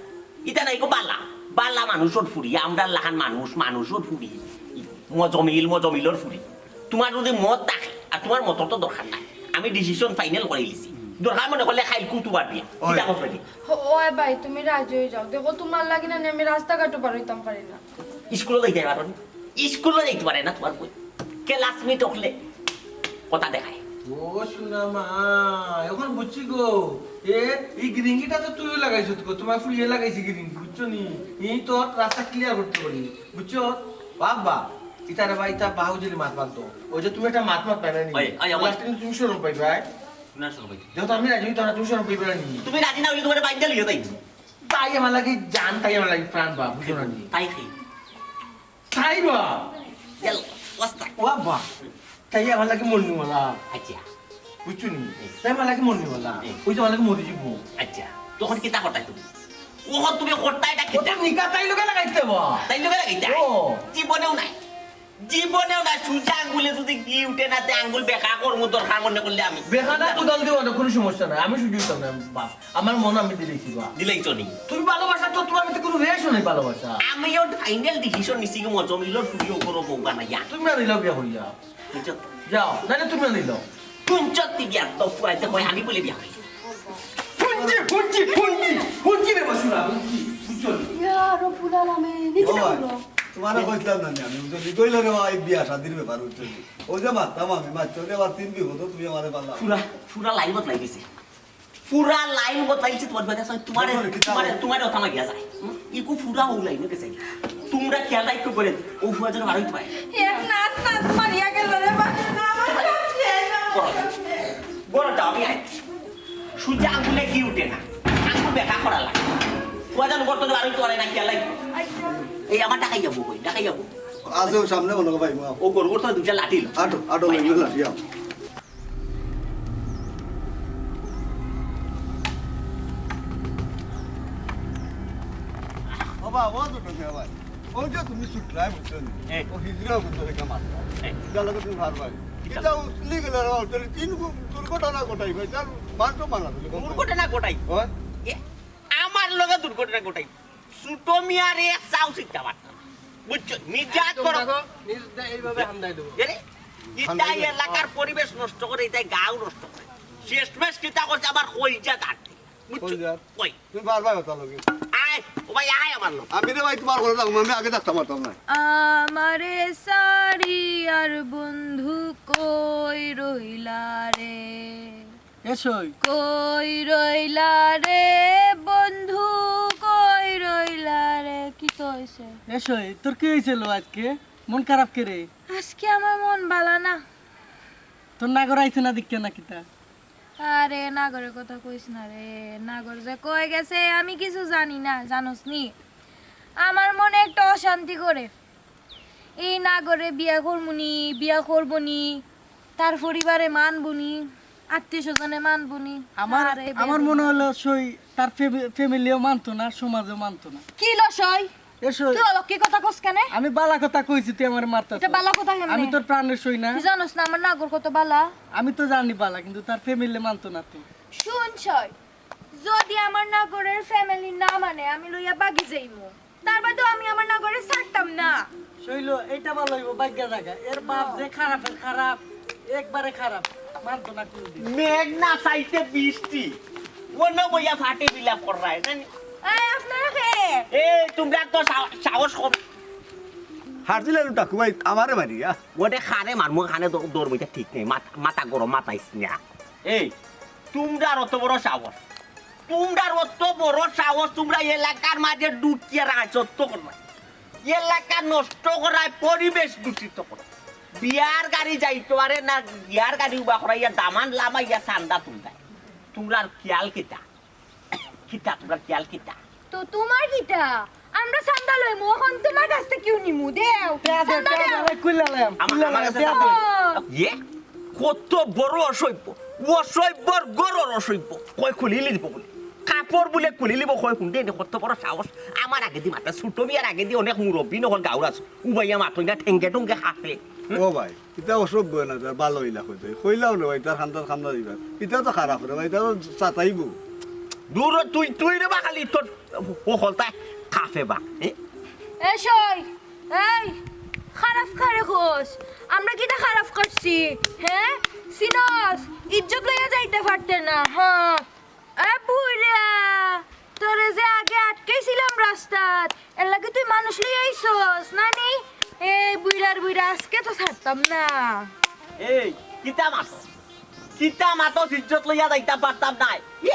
ইতা নায় গো বালা। বালা মানুষর ফুড়ি, আমরার লাখান মানুষ, মানুষর ফুড়ি। মজমিল, মজমিলর ফুড়ি। তোমার যদি মত থাকে, আর তোমার মতর তো দরকার নাই। আমি decision final করিলিছি। দরকার মনে করলে খাইল কুতুবার বিয়া। ওই। ইতা করবে কি? ও, ওই ভাই, তুমি রাজি অই যাও। দেখো, তোমার লাগি না আমি রাস্তাঘাটও বার অইতাম পারি না। স্কুলো যাইতে পারো না? স্কুলো যাইতে পারে না তোমার বইন। Classmate অকলে কথা দেখায়। ও সোনা মা, এখন বুঝছি গো। এ, ই গিরিঙ্গিটা তো তুইও লাগাইছো তো, তোমার ফুড়িয়ে লাগাইছে গিরিঙ্গি, বুঝছো নি? ই তোর রাস্তা clear করতে পারি, বুঝছো? বাবা, ইতারে বা ইতা বাহু জেলি মাত মাত দাও। ওই যে তুমি একটা মাত মাত পাইবে নি? ওই, ওই, ওই। Last time তুমি শরম পাইবে, আয়। না, শরম পাইবে। দেখো তো আমি রাজি অই, তোরা তুমি শরম পাইবে না নি? তুমি রাজি না অইলে তোমার বাইন্দা লিয়ে তাই। তাই আমার লাগি জান, তাই আমার লাগি প্রাণ বা, বুঝছো না নি? তাই কি? তাই বা? গেল, ওস্তাদ। ও আব্বা, তাই আমার লাগি মরনিওয়ালা। আচ্ছা। বুঝছো নি? হুম। তাই আমার লাগি মরনিওয়ালা। হুম। ওই যে আমার লাগি মরি যাইবো। আচ্ছা, তখন কিতা করতায় তুমি? ওহ, তুমি করতায় ইটা ও তো কিতা? নিকা তাই লগে লাগাইতে বা। তাই লগে লাগাইতা? ও। জীবনেও নাই। জীবনেও নাই। সুজা আঙ্গুলে যদি ঘি উঠে না, তে আঙ্গুল বেকা করমু দরকার মনে করলে আমি। বেকা না, কোদাল দিও না, কোনো সমস্যা নাই। আমি সুজা অইতাম না, বাপ। আমার মন আমি দিলাইছি বা। দিলাইছো নি? তুমি ভালোবাসা তো তোমার মধ্যে কোনো রেশও নাই ভালোবাসা। আমিও final decision নিছি কি মজমিলর ফুড়িও করো বউ বানাইয়া। তুমি আর ইলাও বিয়া করিয়া। বুঝছো? যাও, নাইলে তুমি আর ইলাও। তুমি সত্যি বিয়া তো ফুয়াইতে কয় আমি বলে বিয়া করি। হুনছি, হুনছি, হুনছি, হুনছি রে বসুরা, হুনছি, বুঝছো নি? ইয়া রব্বুল আলামিন, নিজে ও ভাই, বলো। তোমারে কইছিলাম না নি আমি, বুঝছো নি? কইলে রে ভাই বিয়া শাদির ব্যাপার, বুঝছো নি? ওই যে মারতাম আমি, মারছো রে, আবার তিন বিপদ, তুমি আমারে পাল্লা। ফুরা, ফুরা লাইন বদলাই গেছে। ফুরা লাইন বদলাইছে তোমার কথা, তোমারে, তোমারে কিতা তোমারে, তোমারে ওটা মারিয়া যায়। হুম? ইকু ফুরা ও লাইনে গেছে। তোমরা খেয়াল রাখো করে, ও ফুয়া যেন আরো তোমায়। এক নাচ নাচ মারিয়া গেল রে বাবা, আমার সব শেষ, আমার সব শেষ। বড়টা আমি আই। সুজা আঙ্গুলে ঘি উঠে না, আঙ্গুল বেকা করা লাগে। ফুয়া যেন করতে আরো তোমারে না খেয়াল রাখো। আচ্ছা। এই আমার ঢাকাই যাবো কই, ঢাকাই যাবো। আজ ও সামনে মনে হয় ভাই, মা। ও গরু গরু তো দুইটা লাঠি লো। আটো, আটো, লইলে লাঠি, আও। বাবা, ও তো না ভাই। ওই যে তুমি ছুটলাই, বুঝছো নি? হ্যাঁ। ও হিজড়া বুঝছো রে, কামাল। হ্যাঁ। যা লাগে তুমি পারবায়। ঠিক আছে। এটা উতলি গেল রে, বাবা, তাহলে তিন গু-, দুর্ঘটনা ঘটাই ভাই, তার মান তো মানা দিলে। দুর্ঘটনা ঘটাই? হয়। এ, আমার লগে দুর্ঘটনা ঘটাই। ছোট মিয়ারে চাও চিনতা পারতাম না। বুঝছো? মিজাজ একদম করো। দেখো, নিজ দে-, এইভাবে হামদাই দেবো। এরে, ইতাই এলাকার পরিবেশ নষ্ট করে, ইতাই গাঁও নষ্ট করে। শেষমেশ কিতা করছে, আমার কইজা দাঁড়। বুঝছো? কইজা। কই? তুমি পারবায় কথা লগে। আয়, ও ভাই, আয় আমার লগে। আমি রে ভাই তোমার ঘরে যাবো, আমি আগে থাকতাম পারতাম না। আমারে সারি আর বন্ধু কই রইলা রে? এ সই। কই রইলা রে বন্ধু, কই রইলা রে? কি তো হইছে? এ সই, তোর কি হইছিল আজকে? মন খারাপ কে রে? আজকে আমার মন বালা না। তোর নাগর আইছে না দেখিয়া না কিতা? আরে নাগরের কথা কইস না রে, নাগর যে কই গেছে আমি কিছু জানি না, জানোস নি? আমার মনে একটা অশান্তি করে। এই নাগরে বিয়া করমুনি, বিয়া করবনি, তার পরিবারে মানবনি, আত্মীয় স্বজনে মানবনি। আমার, আরে আমার বেবুন। মনে হলো সই তার ফ্যামি-, ফ্যামিলিও মানতো না, সমাজও মানতো না। কি লো সই? এ সই। তুই অলক্ষী কথা কস কেনে? আমি বালা কথা কইছি, তুই আমার মারতাস। এটা বালা কথা কেমনে? আমি তোর প্রাণের সই না। তুই জানোস না আমার নাগর কত বালা? আমি তো জানি বালা, কিন্তু তার ফ্যামিলি মানতো না তো। শুন সই, যদি আমার নাগরের ফ্যামিলি না মানে, আমি লইয়া বাগি যাইমু। তার বাদেও আমি আমার নাগরে ছাড়তাম না। শৈল, এইটা ভালো হইব, ভাগ্যা জাগা। এর বাপ যে খারাপের খারাপ, একবারে খারাপ, মানতো না কোনোদিন। মেঘ না চাইতে বৃষ্টি, অন্য বইয়া ফাটে বিলাপ কর রায়, জানি? এই, আপনারা কে? এই, তোমরা তো সা-, সাহস কম। হারজিলে লুটা কুবাই আমারে মারিয়া। ওরে খানে মারমু, খানে দ-, দৌড় বইতে ঠিক নেই, মাথা, মাথা গরম, মাথা ইস না। এই, তোমরার অত বড় সাহস, তোমরার অত বড় সাহস, তোমরা এলাকার মাঝে ঢুকিয়া রাজত্ব করবা, এলাকা নষ্ট করায়, পরিবেশ দূষিত করো। বিয়ার গাড়ি যাইতো পারে না, বিয়ার গাড়ি উবা করাইয়া দামান লামাইয়া চান্দা তুলতায়। তোমরার খেয়াল কিতা? কিতা তোমরার খেয়াল কিতা? তো তোমার কিতা? আমরা চান্দা লইমু, অখন তোমার কাছ থাকিউ নিমু, দেও। দে, দে, চান্দা দে, দে, দেও। দে, খুললাম, আমার, খুললাম, আমার কাছে দে, চান্দা দে। লই। ইয়ে? কত বড় অসভ্য, অসভ্যর ঘরর অসভ্য। কয় খুলিলি দিব বলে। কাপড় বুলে খুলিলি দিব, কয় হুনদে নি, কত বড় সাহস। আমার আগেদি মাতে, ছোট মিয়ার আগেদি অনেক মুরব্বি নকল গাউর আছে। উবাইয়া মাতই না, ঠেঙ্গে ঠুঙ্গে হাতে। ও ভাই, ইতা অসভ্য না, তার ভালো ইলা কইতে। কইলাম না ভাই, তার খান্দার খান্দা দিবা। ইতা তো খারাপ রে ভাই, ইতা তো চাতাইবো। দূর তুই, তুই রে বা খালি তোর ও হলতায় কাফে বা। এ? এ সই, এই, খারাপ কারে কস? আমরা কিতা খারাপ করছি? হ্যাঁ? সিনস, ইজ্জত লইয়া যাইতে পারতে না, হ্যাঁ? এ বুইড়া, তোরে যে আগে আটকাইছিলাম রাস্তাত, এর লাগি তুই মানুষ লই আইছস, না নি? এই বুইড়ার বুইড়া, আজকে তো ছাড়তাম না। এই, কিতা মাত? কিতা মাত? ইজ্জত লইয়া যাইতাম পারতাম নায়। ই,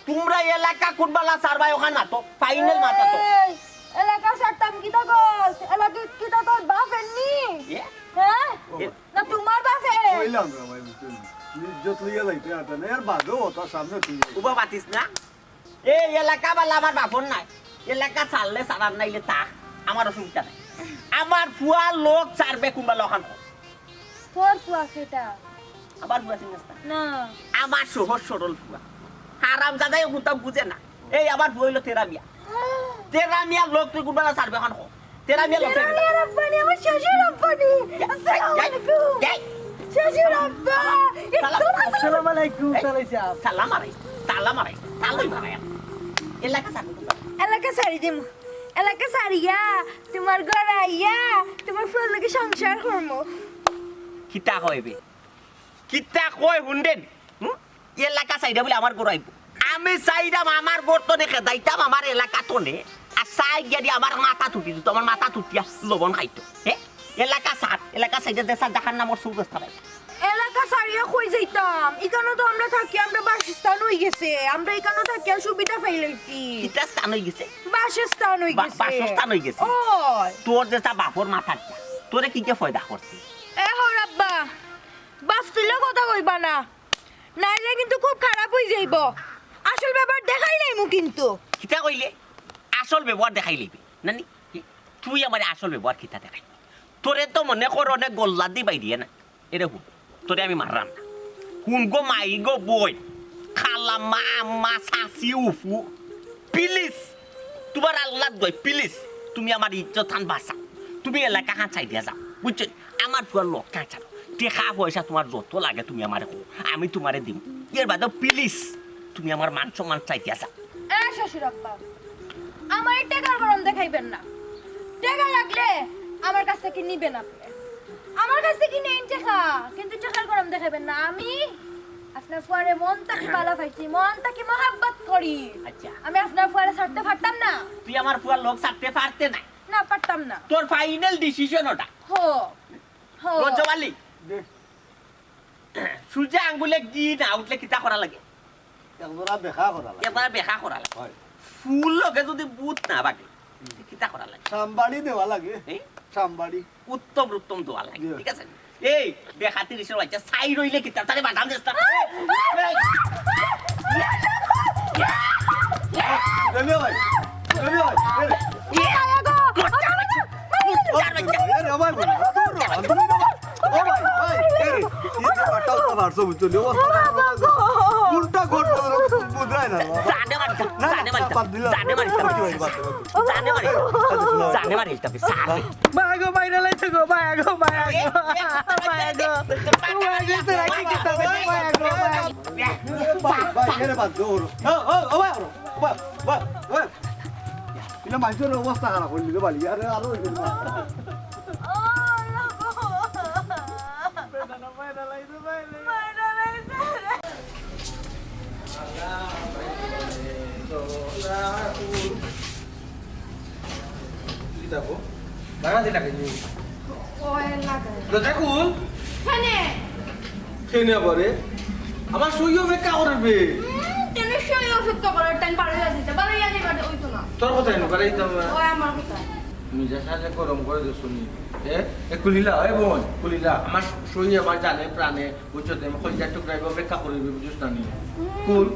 তোমরা এলাকা কোনবালা ছাড়বায় অখান মাতো, ফাইনাল মাত তো। এই, এলাকা ছাড়তাম কিতা কস? এলাকা কিতা তোর বাপের নি? এ? হ্যাঁ? এ, না তোমার বাপের? কইলাম রে ভাই, বুঝলি? ইজ্জত লইয়া যাইতে পারতাম না, এর বাদেও ওটা সামনে তুই। উবা পাতিস না? এই এলাকা বালা আমার বাপর নায়। এলাকা ছাড়লে ছাড়ার নাইলে তা আমার অসুবিধা নাই। আমার ফুয়া লোক ছাড়বে কোনবালা অখান। তোর ফুয়া কেটা? আমার ফুয়া চিনস না? না। আমার সহজ সরল ফুয়া। হারামজাদায় কোনটা বুঝে না। এই আমার ফুয়া অইলো তেরা মিয়া। তেরা মিয়ার লোক তুই কোনবালা ছাড়বে অখান ক। তেরা মিয়া লোক তেরা মিয়া রব্বানি, আমার শ্বশুর রব্বানি। আসসালামু আলাইকুম। এই। শ্বশুর আব্বা। সালাম। আসসালামু আলাইকুম, এই। সালাই সাহেব। সালাম আরে, সালাম আরে, সালাই মারে। এলাকা ছাড়ি দিমু। এলাকা ছাড়ি দিমু। এলাকা ছাড়িয়া তোমার ঘর আইয়া তোমার ফুয়ার লগে সংসার করমু। কিতা কইবে? কিতা কয় হুনদেন? হুম? এলাকা ছাড়িয়া বুলে আমার ঘর আইবো। আমি চাইরাম আমার ঘর তনে খেদাইতাম আমার এলাকা তনে। আর চাই গিয়া দি আমার মাথা তুটি দিত, আমার মাথা তুটিয়া লবণ খাইতো। হে? এলাকা ছাড়, এলাকা ছাড়িয়া দেশার জাহান্নামর চৌরাস্তা পাই। এলাকা ছাড়িয়া কই যাইতাম? ইকানো তো আমরা থাকি, আমরা বাসস্থান অই গেছে। আমরা ইকানো থাকি আর সুবিধা পাই লইছি। কিতা স্থান অই গেছে? বাসস্থান অই বা-, গেছে। বাসস্থান অই গেছে। ওই। তোর যেটা বাপর মাথার যা, তোরে কি কে ফয়দা করছে? এ হো রাব্বা, বাপ তুলে কথা কইবা না। নাইলে কিন্তু খুব খারাপ অই যাইব। আসল ব্যবহার দেখাই লাইমু কিন্তু। কিতা কইলে? আসল ব্যবহার দেখাই লাইবে। নানি, তুই আমারে আসল ব্যবহার কিতা দেখাই? তোরে তো মনে কর অনেক গোল্লা দি বাইরিয়ে না। এরে হুন, তোরে আমি মাররাম না। হুন গো মাই গো বইন, খালাম্মা, আম্মা, চাচি, উফু, please, তুমার আল্লাত গই, please, তুমি আমার ইজ্জত হান বাঁচাও। তুমি এলাকা হান ছাড়ি দিয়া যাও, বুঝছো? আমার ফুয়ার লগ হান ছাড়ো। টেকা পয়সা তুমার যত লাগে তুমি আমারে কও, আমি তুমারে দিমু। এর বাদেও please, তুমি আমার মান সম্মান ছাড়ি দিয়া যাও। এ শ্বশুর আব্বা, আমার টেকার গরম দেখাইবেন না। টেকা লাগলে আমার কাছ থাকি নিবেন আপনে। আমার কাছ থাকি নেইন টেকা, কিন্তু টেকার গরম দেখাইবেন না। আমি আপনার ফুয়ারে মন থাকি ভালা পাইছি, মন থাকি মহব্বত করি। আচ্ছা। আমি আপনার ফুয়ারে ছাড়তে পারতাম না। তুই আমার ফুয়ার লগ ছাড়তে পারতে না? না, পারতাম না। তোর final decision ওটা। হো, হো। রজব আলী, দে। সুজা আঙ্গুলে ঘি না উঠলে কিতা করা লাগে? একজোড়া বেকা করা লাগে। একজোড়া বেকা করা লাগে। হয়। ফুল লগে যদি বুট না বাগে, তে কিতা করা লাগে? সাম্বাড়ি দেওয়া লাগে। এই? সাম্বাড়ি। উত্তম রুত্তম দেওয়া লাগে, জি। ঠিক আছে? এই, বেকা তিরিশের বাচ্চা, ছাই রইলে কিতা, তারে বাদাম দেস না। রবি ভাই, রবি ভাই, এই রে। এ, গট্টার বাচ্চা, গট্টার বাচ্চা। এ রে, ও ভাই, ও ভাই, ও ভাই, এ রে, এই যে বাট্টা উঠা মারছো, বুঝছো নি? ও, কোনটা ঘটলো, বুঝায় না। জানে মারিতাম, না, জানে মারিতাম, বাদ দিলাম। জানে মারিতাম। বাদ দিলাম। জানে মারি, জানে মারি, জানে। মাগো, মাইরা লাইছে গো, মায়া গো, মায়া গো। মায়া গো। মায়া গো, তোরা কি করতে হবে? মায়া গো, মায়া গো। ভাই, ভাই, এরে বাদ দেও, ওরো। ও, ও, ও ভাই, ওরো। ভাই, ভাই, ভাই। ইলা মানুষের অবস্থা খারাপ হইল রে বালি। আরে, আরো হইল না। কিতা গো? বাড়া দিলা কেনে? ওই লাগাই। দরজা খুল। কেনে? কেনে আবার রে? আমার সই অপেক্ষা করবে। হুম, কেনে সই অপেক্ষা করে? টাইম পার হইয়া দিতে, পার হইয়া দিবা, ওই তো না। তোর কথা এনে পারে, এই তো আমরা। ওই আমার কথা। নিজে সাজে গরম করে দে শুনি। এ, এ, কুলিলা, এ বোন, কুলিলা। আমার সই আমার জানে প্রাণে, বুঝছো তো, আমি কলিজার টুকরা, এবার অপেক্ষা করবি, বুঝছ না নি? হুম। কুল।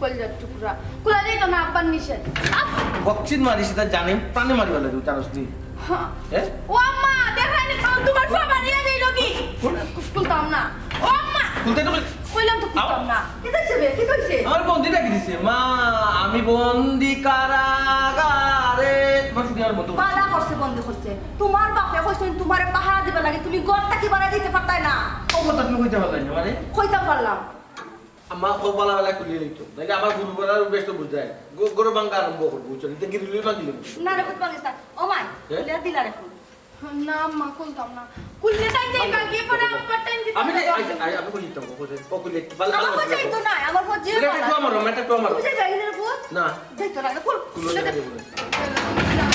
কলিজার টুকরা। কুলা যাইতো না, আব্বার নিষেধ। আপ! বকচিত মারিস, তা জানে প্রাণে মারিবার লাগে, জানোস নি? হ্যাঁ। এ? ও আম্মা, দেখাই নি, খাও, তোমার ফুয়া বাড়িয়ে যাইল কি? কোন? খুলতাম না। ও আম্মা! খুলতে তো বলে- কইলাম তো খুলতাম আ- না। কি দেখছে বে? কি কইছে? আমার বন্দি ডাকি দিছে। মা, আমি বন্দি কারাগারে। তোমার শুধু আমার বন্ধু। বালা করছে, বন্ধ করছে। তোমার বাপে কইছেন তোমারে পাহারা দিবার লাগে, তুমি ঘর থাকি বাড়াই দিতে পারতায় না। ও কথা তুমি কইতে পারলাই না, মানে? কইতাম পারলাম। আমার কপালা বেলা খুলিয়ে দিত। নাইলে আমার গুরু বেলার বেশ তো বুঝায়। গো-, গরু ভাঙ্গা আরম্ভ করবো, বুঝছো? এটা গিরি লুই ভাঙিলে বুঝছো? না রে, খুব ভাঙিস না। ও মাই, হ্যাঁ? খুলিয়া দিলা রে খুব। না, আম্মা, খুলতাম না। খুললে টাইম যাইবা, গিয়ে পরে আব্বার টাইম দিতে আমি হবে। আই, আই, আমি কই দিতাম, কই দিতাম, ও খুলে, বালা, আমার বালা, ফোন যাইতো না, আমার ফোন জিও এটা একটু আমার, এটা একটু আমার। বুঝে যাই রে খুব। না। যাইতো না, খুল। খুলে খুলে দে। যাইতো না।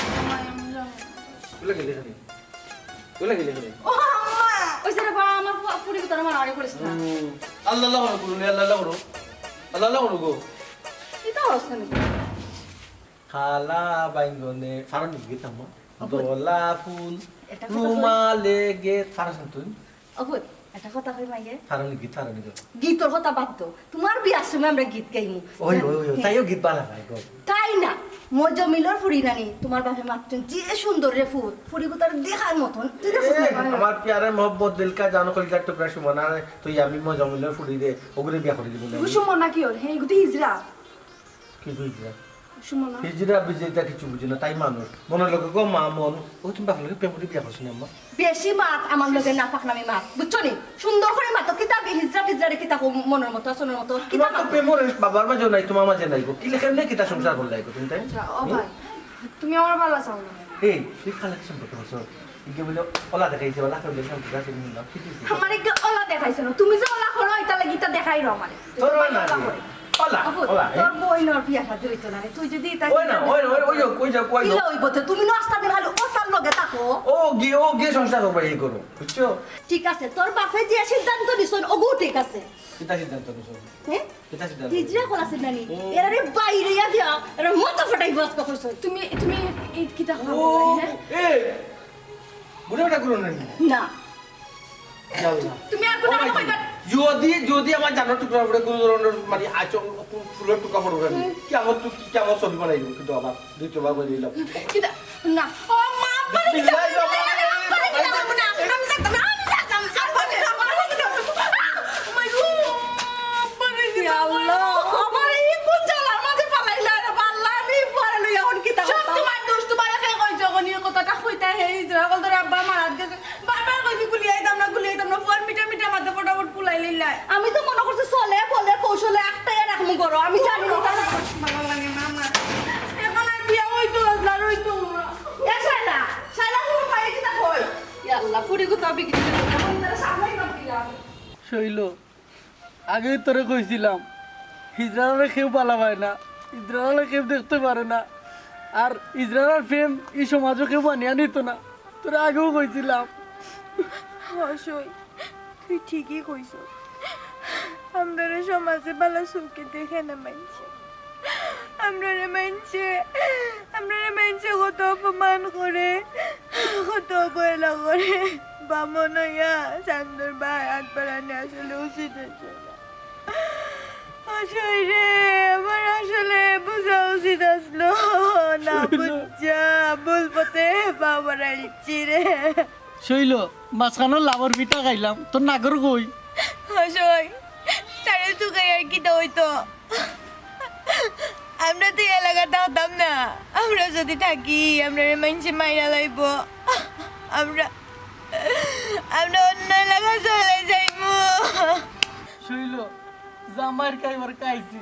খুলে গেলে এখানে। খুলে গেলে এখানে। ও আম্মা, ওই যে রে বাবা, আমার ফু-, ফুড়ি তো আমার আগে করিস না। হুম। আল্লাহ, আল্লাহ করো, করুন, আল্লাহ, আল্লাহ করো। আল্লাহ, আল্লাহ করো গো। কি তো অবস্থা নাকি? খালা বাইঙ্গনে, ফারন গীত আম্মা। অবুঝ। দোলা ফুল, এটা কথা বল। রুমালে গেত, ফারস না তুই? অবুঝ, এটা কথা কই মাইয়ে? ফারন গীত, ফারন গীত। গীতর কথা বাদ দাও। তোমার বিয়ার সময় আমরা গীত গাইমু। ওই, ওই, ওই, ওই, তাইও গীত বালা পাই গো। তাই না, মজমিলর ফুড়ি নানি, তোমার বাপে মাতছেন, যে সুন্দর রে ফুল, ফুড়ি গুতার দেখার মতন। তুই দেখছিস না এ, বাবা? আমার পিয়ারে মোহব্বত দিল কা জানো কলিজার টুকরা সুমনা রে, তুই আমি মজমিলর ফুড়ি রে, ওগুরে বিয়া করে দিব না। ওগু সুমনা কি ওর? হ্যাঁ, এগু তো হিজরা। কি বুঝলা? সুমনা। হিজরা বিজয়িতা কিছু বুঝে না, তাই মানুষ। মনে লাগে গো মা মন, ও তুমি বাপের লগে প্রেম করে বিয়া করছো না, আম্মা? বেশি মাত আমার লগে নাপাক নামি মাত, বুঝছো নি? সুন্দর করে মাত, কিতা হিজরা ফিজরা রে কিতা কও মনের মতো, আসনের মতো, কিতা তোমার তো মাত? প্রেম ওর বাবার মাঝে নাই, তোমার মাঝে নাই গো। কি লেখেন না, কিতা সংসার করলে গো তুমি, তাই? আচ্ছা, ও হুম? ভাই, তুমি আমার ভালা চাও না। এই, তুই খালাকে সম্পর্ক করছো? ইকে বলে ওলা দেখাইছে, ওলা করলে সম্পর্ক আছে, নিয়ে নাও, কি দিছে? আমার একটা ওলা দেখাইছে না, তুমি যে ওলা করো, এটা লাগি তা দেখাই রো আমারে। তোর ওলা না ওলা রে। করে। ওলা, আপু, ওলা, এ? তোর বইনর বিয়া শাদী হইতো না রে। তুই যদি ইতা ওই না, ওই না, ওই, ওই, ওই যাও, কই যাও? কিলা হইব তো? তুমি নু আস্তা দিন খালি ও তার লগে থাকো। ও গিয়ে, ও গিয়ে সংসার করবে, এই করো, বুঝছো? ঠিক আছে, তোর বাপে যে সিদ্ধান্ত নিছইন, ওগু ঠিক আছে। কিতা সিদ্ধান্ত নিছো? হ্যাঁ? কিতা সিদ্ধান্ত? হিজরা কল আছে নানি? ও। এরারে বাইরে ইয়া দিয়া, এরা মতো ফাটাই বস কইছো। তুমি, তুমি এই কিতা ও, হলো, হ্যাঁ? এ, বুড়া বেটা করো না নি? না। ইয়া আল্লাহ। তুমি আর কোনো ও ভাই, কথা কইবা না। যদি, যদি আমার জানোর টুকরা উপরে কোনো ধরনের মানে আচরণ, ফুলের টুকরা পড়বে না। হুম। কি আমার তো, কি আমার ছবি বানাই দিব কিন্তু আবার দ্বিতীয়বার বলে দিলাম। কিতা? না। ও মা, আব্বারে কিতা বিসমিল্লাহির রহমানির রহিম। আব্বারে কিতা করবো না? শৈল, আগেই তোরে কইছিলাম, হিজড়ারে কেউ বালা পায় না, হিজড়ারে কেউ দেখতে পারে না, আর হিজড়ার প্রেম ই সমাজো কেউ মানিয়া নিত না। তোরে আগেও কইছিলাম। অবশ্যই, তুই ঠিকই কইছস। আমরারে সমাজে বালা চউখে দেখে না মাইনষে। আমরারে মাইনষে, আমরারে মাইনষে কত অপমান করে, কত অবহেলা করে। বামন অইয়া চান্দর ভাই আত বাড়ানি আসলে উচিত অইছে না। অবশ্যই রে, আমার আসলে বুঝা উচিত আসলো না। বুঝা, ভুল পথে পা বাড়াইছি রে। শৈল, মাঝখানো লাউর পিঠা খাইলাম, তোর নাগর কই? অবশ্যই, তারে তুকাই আর কিতা অইতো? আমরা তো এই এলাকাত থাকতাম না। আমরা যদি থাকি, আমরারে মাইনষে মাইরা লাইবো। আমরা, আমরা অন্য এলাকা চলে যাইমু। শৈল, যা মাইর খাইবার খাইছি।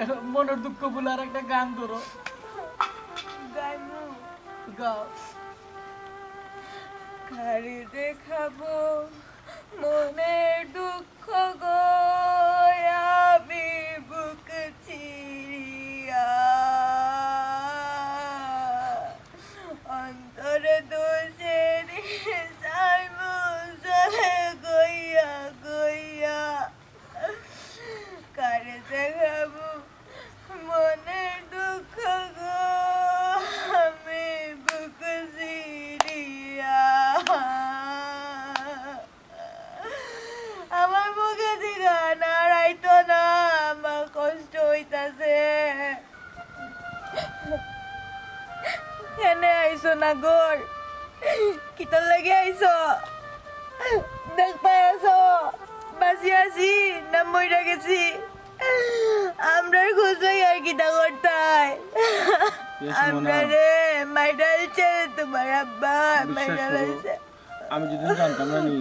এখন মনের দুঃখ ভুলার একটা গান ধরো। গাইমু। গাও। কারে দেখাবো মনের দুঃখ গো, আমি বুক চিরিয়া। অন্তরে দুষের সাইমু জলে গইয়া গইয়া। কারে দেখাবো মনের দুঃখ গো, আমি বুক চিরিয়া। আমার মুখে দিগা না রাইতো না, আমার কষ্ট হইতাছে। এনে আইছো না গর, কিতার লাগি আইছো? দেখতায় আছো, বাঁচি আছি না মইরা গেছি? আমরার খুঁজ লই আর কিতা করতায়? ইয়েস, মোনা। আমরারে মাইরাইছে তোমার আব্বা, বিশ্বাস করো, মাইরাইছে। আমি যদি জানতাম না নি,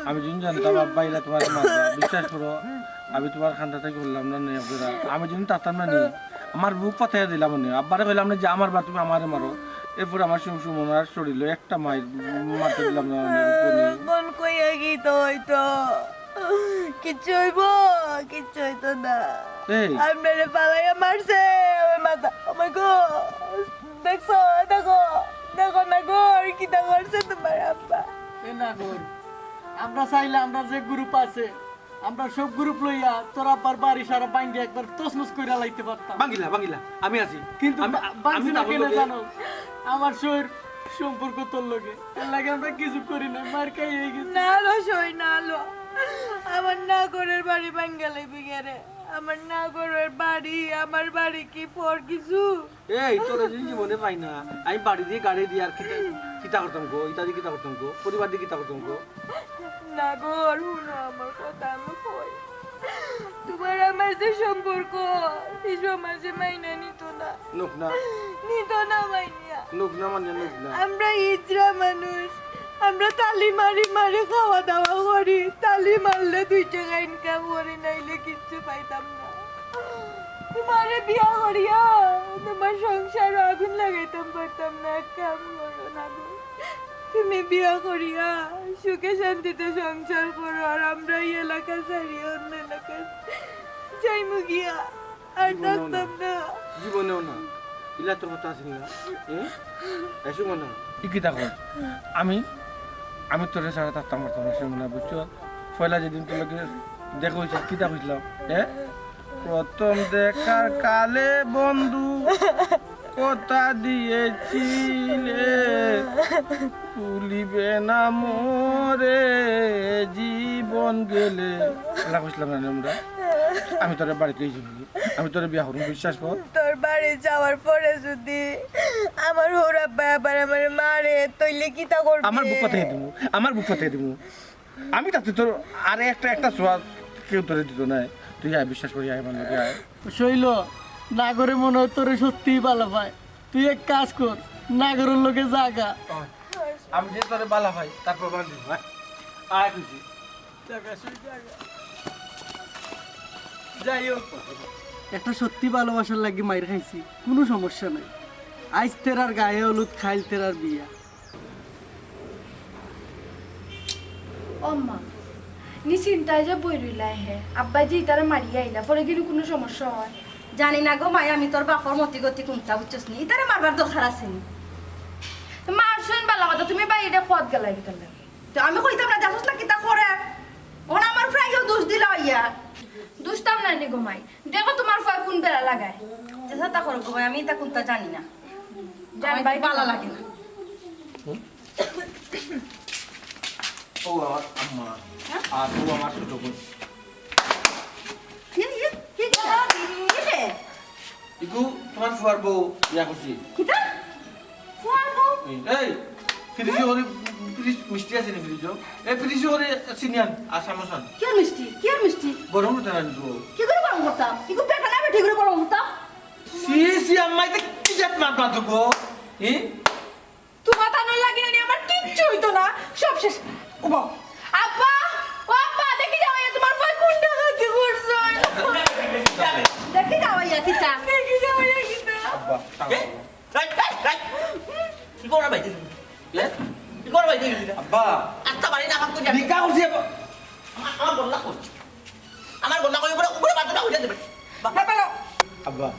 আমি যদি জানতাম আব্বা ইলা তোমার মারবা, বিশ্বাস করো, আমি তোমার খান্দা থাকি করলাম না নি আপনারা। আমি যদি থাকতাম না নি, আমার বুক পাতাইয়া দিলাম নি। আব্বারে কইলাম না যে আমার বার তুমি আমারে মারো। এরপর আমার সুম-, সুমনার শরীরে একটা মাইর মারতে দিলাম না নি, বুঝছো নি? কোন কইয়া কি তো হইতো? কিচ্ছু হইবো? কিচ্ছু হইতো না। এই। আমরারে ফালাইয়া মারছে, আমার মাথা। Oh my God! দেখছো? দেখো, দেখো না গো, আর কিতা করছে তোমার আব্বা? এ না গো, আমরা চাইলে আমরা যে গ্রুপ আছে, আমরা সব গ্রুপ লইয়া তোর আব্বার বাড়ি সারা ভাঙ্গি একবার তছনছ কইরা লাইতে পারতাম। ভাঙ্গিলা, ভাঙ্গিলা, আমি আছি। কিন্তু আমি, ভা-, ভাঙছি আমি না কেনে জানো? আমার সইর সম্পর্ক তোর লগে, এর লাগি আমরা কিছু করি না, মার খাই হয়ে গেছি। না লো সই, না লো, আমার নাগরের বাড়ি ভাঙ্গা লাইবি গেরে, আমার নাগরের বাড়ি, আমার বাড়ি কি পর কিছু? এই, তোরে যদি জীবনে পাই না, আমি বাড়ি দিয়া গাড়ি দিয়া আর কিতা, কিতা করতাম গো? ইতা দি কিতা করতাম গো? পরিবার দি কিতা করতাম গো? না গো, আর হুনো আমার কথা, আমি কই। তোমার আমার যে সম্পর্ক, এই সমাজে মাইনা নিত না। নুক না। নিত না মাইনা। নুক না মানে নুক না। আমরা হিজড়া মানুষ, আমরা তালি মারি মারি খাওয়া দাওয়া করি, তালি মারলে দুই টাকা ইনকাম করি, নাইলে কিচ্ছু পাইতাম না। তোমারে বিয়া করিয়া তোমার সংসারো আগুন লাগাইতাম পারতাম না। এক কাম করো না গো, তুমি বিয়া করিয়া সুখে শান্তিতে সংসার করো, আর আমরা এই এলাকা ছাড়ি অন্য এলাকা যাইমু গিয়া, আর জীবনেও না। থাকতাম না। জীবনেও না। ইলা তোর কথা আছিল না? এ? এসু মনে হয়। কি কিতা কর? আমি, আমি তোরে ছাড়া থাকতাম পারতাম না, সুমনা, বুঝছো? পয়লা যেদিন তোর লগে দেখা হইছে, কিতা কইছিলাম? এ? প্রথম দেখার কালে বন্ধু কথা দিয়েছিলে, ভুলিবে না মোরে জীবন গেলে। এলা কইছিলাম না আমরা? আমি তোরে বাড়িত লই যাইমু, আমি তোরে বিয়া করমু, বিশ্বাস কর। তোর বাড়ি যাওয়ার পরে যদি আমার হউর আব্বায় আবার আমারে মারে, তইলে কিতা করবি? আমার বুক পাতাই দিমু, আমার বুক পাতাই দিমু। আমি থাকতে তোর আরে একটা, একটা ছোঁয়া কেউ তোরে দিত না। তুই আয়, বিশ্বাস করি আয়, আমার লগে আয়। শৈল, নাগরে মনে হয় তোরে সত্যিই ভালা পায়। তুই এক কাজ কর, নাগরর লগে জাগা। আমি যে তোরে ভালা পাই, তার প্রমাণ দিব, হ্যাঁ? আয় খুশি। জাগা, শৈল, জাগা। যাই হোক। একটা সত্যি ভালোবাসার লাগি মাইর খাইছি, কুনু সমস্যা নাই। আইজ তেরার গায়ে হলুদ, খাইল তেরার বিয়া। ও মা, নি চিন্তায় যে বই রইলায় হে, আব্বায় যে ইতারে মারিয়া আইলা, পরে কিন্তু কুনু সমস্যা অয়। জানি না গো মাই, আমি তোর বাপর মতি গতি কুনতা বুঝছস নি, ইতারে মারবার দরকার আছে নি। তো মারছইন বালা কথা, তুমি বাইরে খোয়াত গেলায় কিতার লাগি? তো আমি কইতাম না, দেখছস না কিতা করে? অখন আমার ফুয়ায়ও দোষ দিলা অইয়া। দুষতাম নায় নি গো মাই, দেখো তুমার ফুয়ায় কুন বেড়া লাগায়। যেতা তা করো গো মাই, আমি ইতা কুনতা জানি না। জানি আমার ভাই বালা লাগে না। ও আমার আম্মা, হ্যাঁ? আর ও আমার ছোট বোন। কি, কি, কি, কি, কি রে? ইগু তুমার ফুয়ার বউ বিয়া করছি। কিতা? ফুয়ার বউ? এই, এই, ফ্রিজে ওরে, ফ্রিজ মিষ্টি আছে নি ফ্রিজে? এই ফ্রিজে ওরে চিনি আন, আর চামচ আন। কিয়র মিষ্টি? কিয়র মিষ্টি? গরম করতে আন তো। কি করে গরম করতাম? ইগু বেটা না বেটি করে গরম করতাম? সি, সি, আম্মা, ইতা কি জাত মাত মাতো গো? হি? তুমার তানোর লাগি নানি আমার কিচ্ছু অইতো না, সব শেষ। ও বাবা। আব্বা, ও আব্বা, দেখি যাও, ইয়া তুমার ভাই কোন ডাকাতি করছে? দেখি যাও, ইয়া কিতা? দেখি যাও, ইয়া কিতা? আব্বা, এই, এই, এই, এই, কি করো ভাই? এ? কি করো ভাই? আব্বা। আত্তা বাড়ি না, আমার কই যাবে? নিকা করছি, আব্বা। আমার, আমার গল্লা কই? আমার গল্লা কই? উপরে, উপরে বাথরুমটা উঠে দেবে। বা- না, পালো। আব্বা।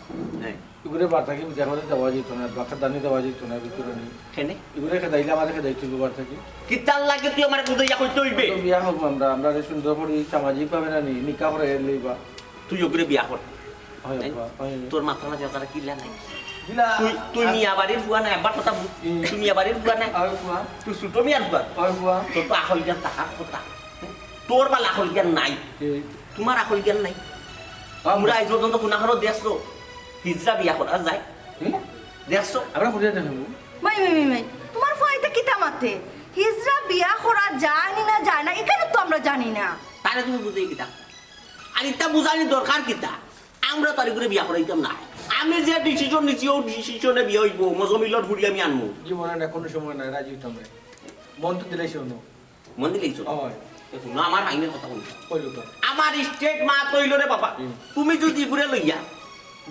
হ্যাঁ। ইগুরে বার থাকি বিদায় করে দেওয়া যেত না, বা খেদানি দেওয়া যেত না, ভিতরে নি। কেনে? ইগুরে খেদাইলে আমারে খেদাইতে অইবো বার থাকি। কিতার লাগি তুই আমারে বুঝাইয়া কইতে অইবে? তো বিয়া হবো আমরা, আমরা রে সুন্দর করি সামাজিক ভাবে না নি, নিকা করে লইবা। তুই ওগুরে বিয়া কর। হয় এই, আব্বা, হয়। তোর মাথার মাঝে তারা কিলা নাই? কিলা? তুই, তুই আর মিয়া বাড়ির ফুয়া না, একবার কথা বুঝ। হুম। তুই মিয়া বাড়ির ফুয়া না? হয় ফুয়া। তুই ছোট মিয়ার ফুয়া। হয় ফুয়া। তোর তো আখল জ্ঞান থাকার কথা। তোর বা আখল জ্ঞান নাই। এই। তুমার আখল জ্ঞান নাই। আমরা আইজ পর্যন্ত কুনাখানো দেখছো হিজড়া বিয়া করা যায়? হুম? দেখছো? আমরা করিয়া দেখাবো। মাই, মাই, মাই, মাই, তুমার ফুয়ায় ইতা কিতা মাতে? হিজড়া বিয়া করা যায় নি না যায় না, ইখান তো আমরা জানি না। তারে তুমি বুঝাই কিতা? আর ইতা বুঝানি দরকার কিতা? আমরা তার করে বিয়া করাইতাম না। আমি যে ডিসিশন নিছি, ও ডিসিশনে বিয়া অইবো। মজমিলর ফুড়ি আমি আনমু। জীবনে না, কুনু সময় নাই, রাজি অইতাম না। মন তো দিলাইছো নু। মন দিলাইছো? অয়। এ হুনো, আমার আইনের কথা কইছো। কইলো তো। আমার স্টেট মা কইলো রে বাবা, হুম। তুমি যদি ইগুরে লইয়া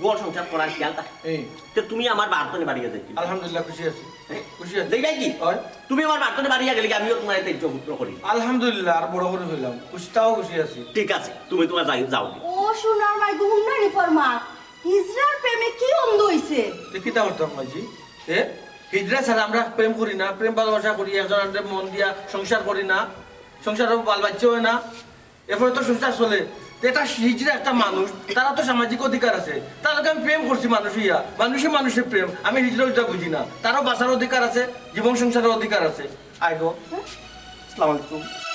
ঘর সংসার করার খেয়াল থাকে, এই। তে তুমি আমার বাড়ি তনে বাড়িয়া যাইতে। আলহামদুলিল্লাহ, খুশি আছি। হ্যাঁ? খুশি আছি। যাইবায় কি? অয়। তুমি আমার বাড়ি তনে বাড়িয়া গেলে কি আমিও তুমার একটা ইজ্জত পুত্র করি। আলহামদুলিল্লাহ, আর বড় করি অইলাম। খুশিতাও খুশি আছি। ঠিক আছে, তুমি তুমার যাই, যাও। ও সোনার মাই গো, হুনো নি ফরমা, হিজড়ার প্রেমে কি অন্ধ অইছে? তে কিতা করতাম মাইজি? এ? হিজড়া ছাড়া আমরা প্রেম করি না, প্রেম ভালোবাসা করি, একজন আরেকজনরে মন দিয়া সংসার করি না, সংসারো বাল বাচ্চা অয় না, এরপরে তো সংসার চলে। তে এটা হিজড়া একটা মানুষ, তারও তো সামাজিক অধিকার আছে, তার লগে আমি প্রেম করছি মানুষ অইয়া, মানুষে মানুষে প্রেম, আমি হিজড়া হিজড়া বুঝি না, তারও বাঁচার অধিকার আছে, জীবন সংসারের অধিকার আছে। আয় গো। আসসালামু আলাইকুম।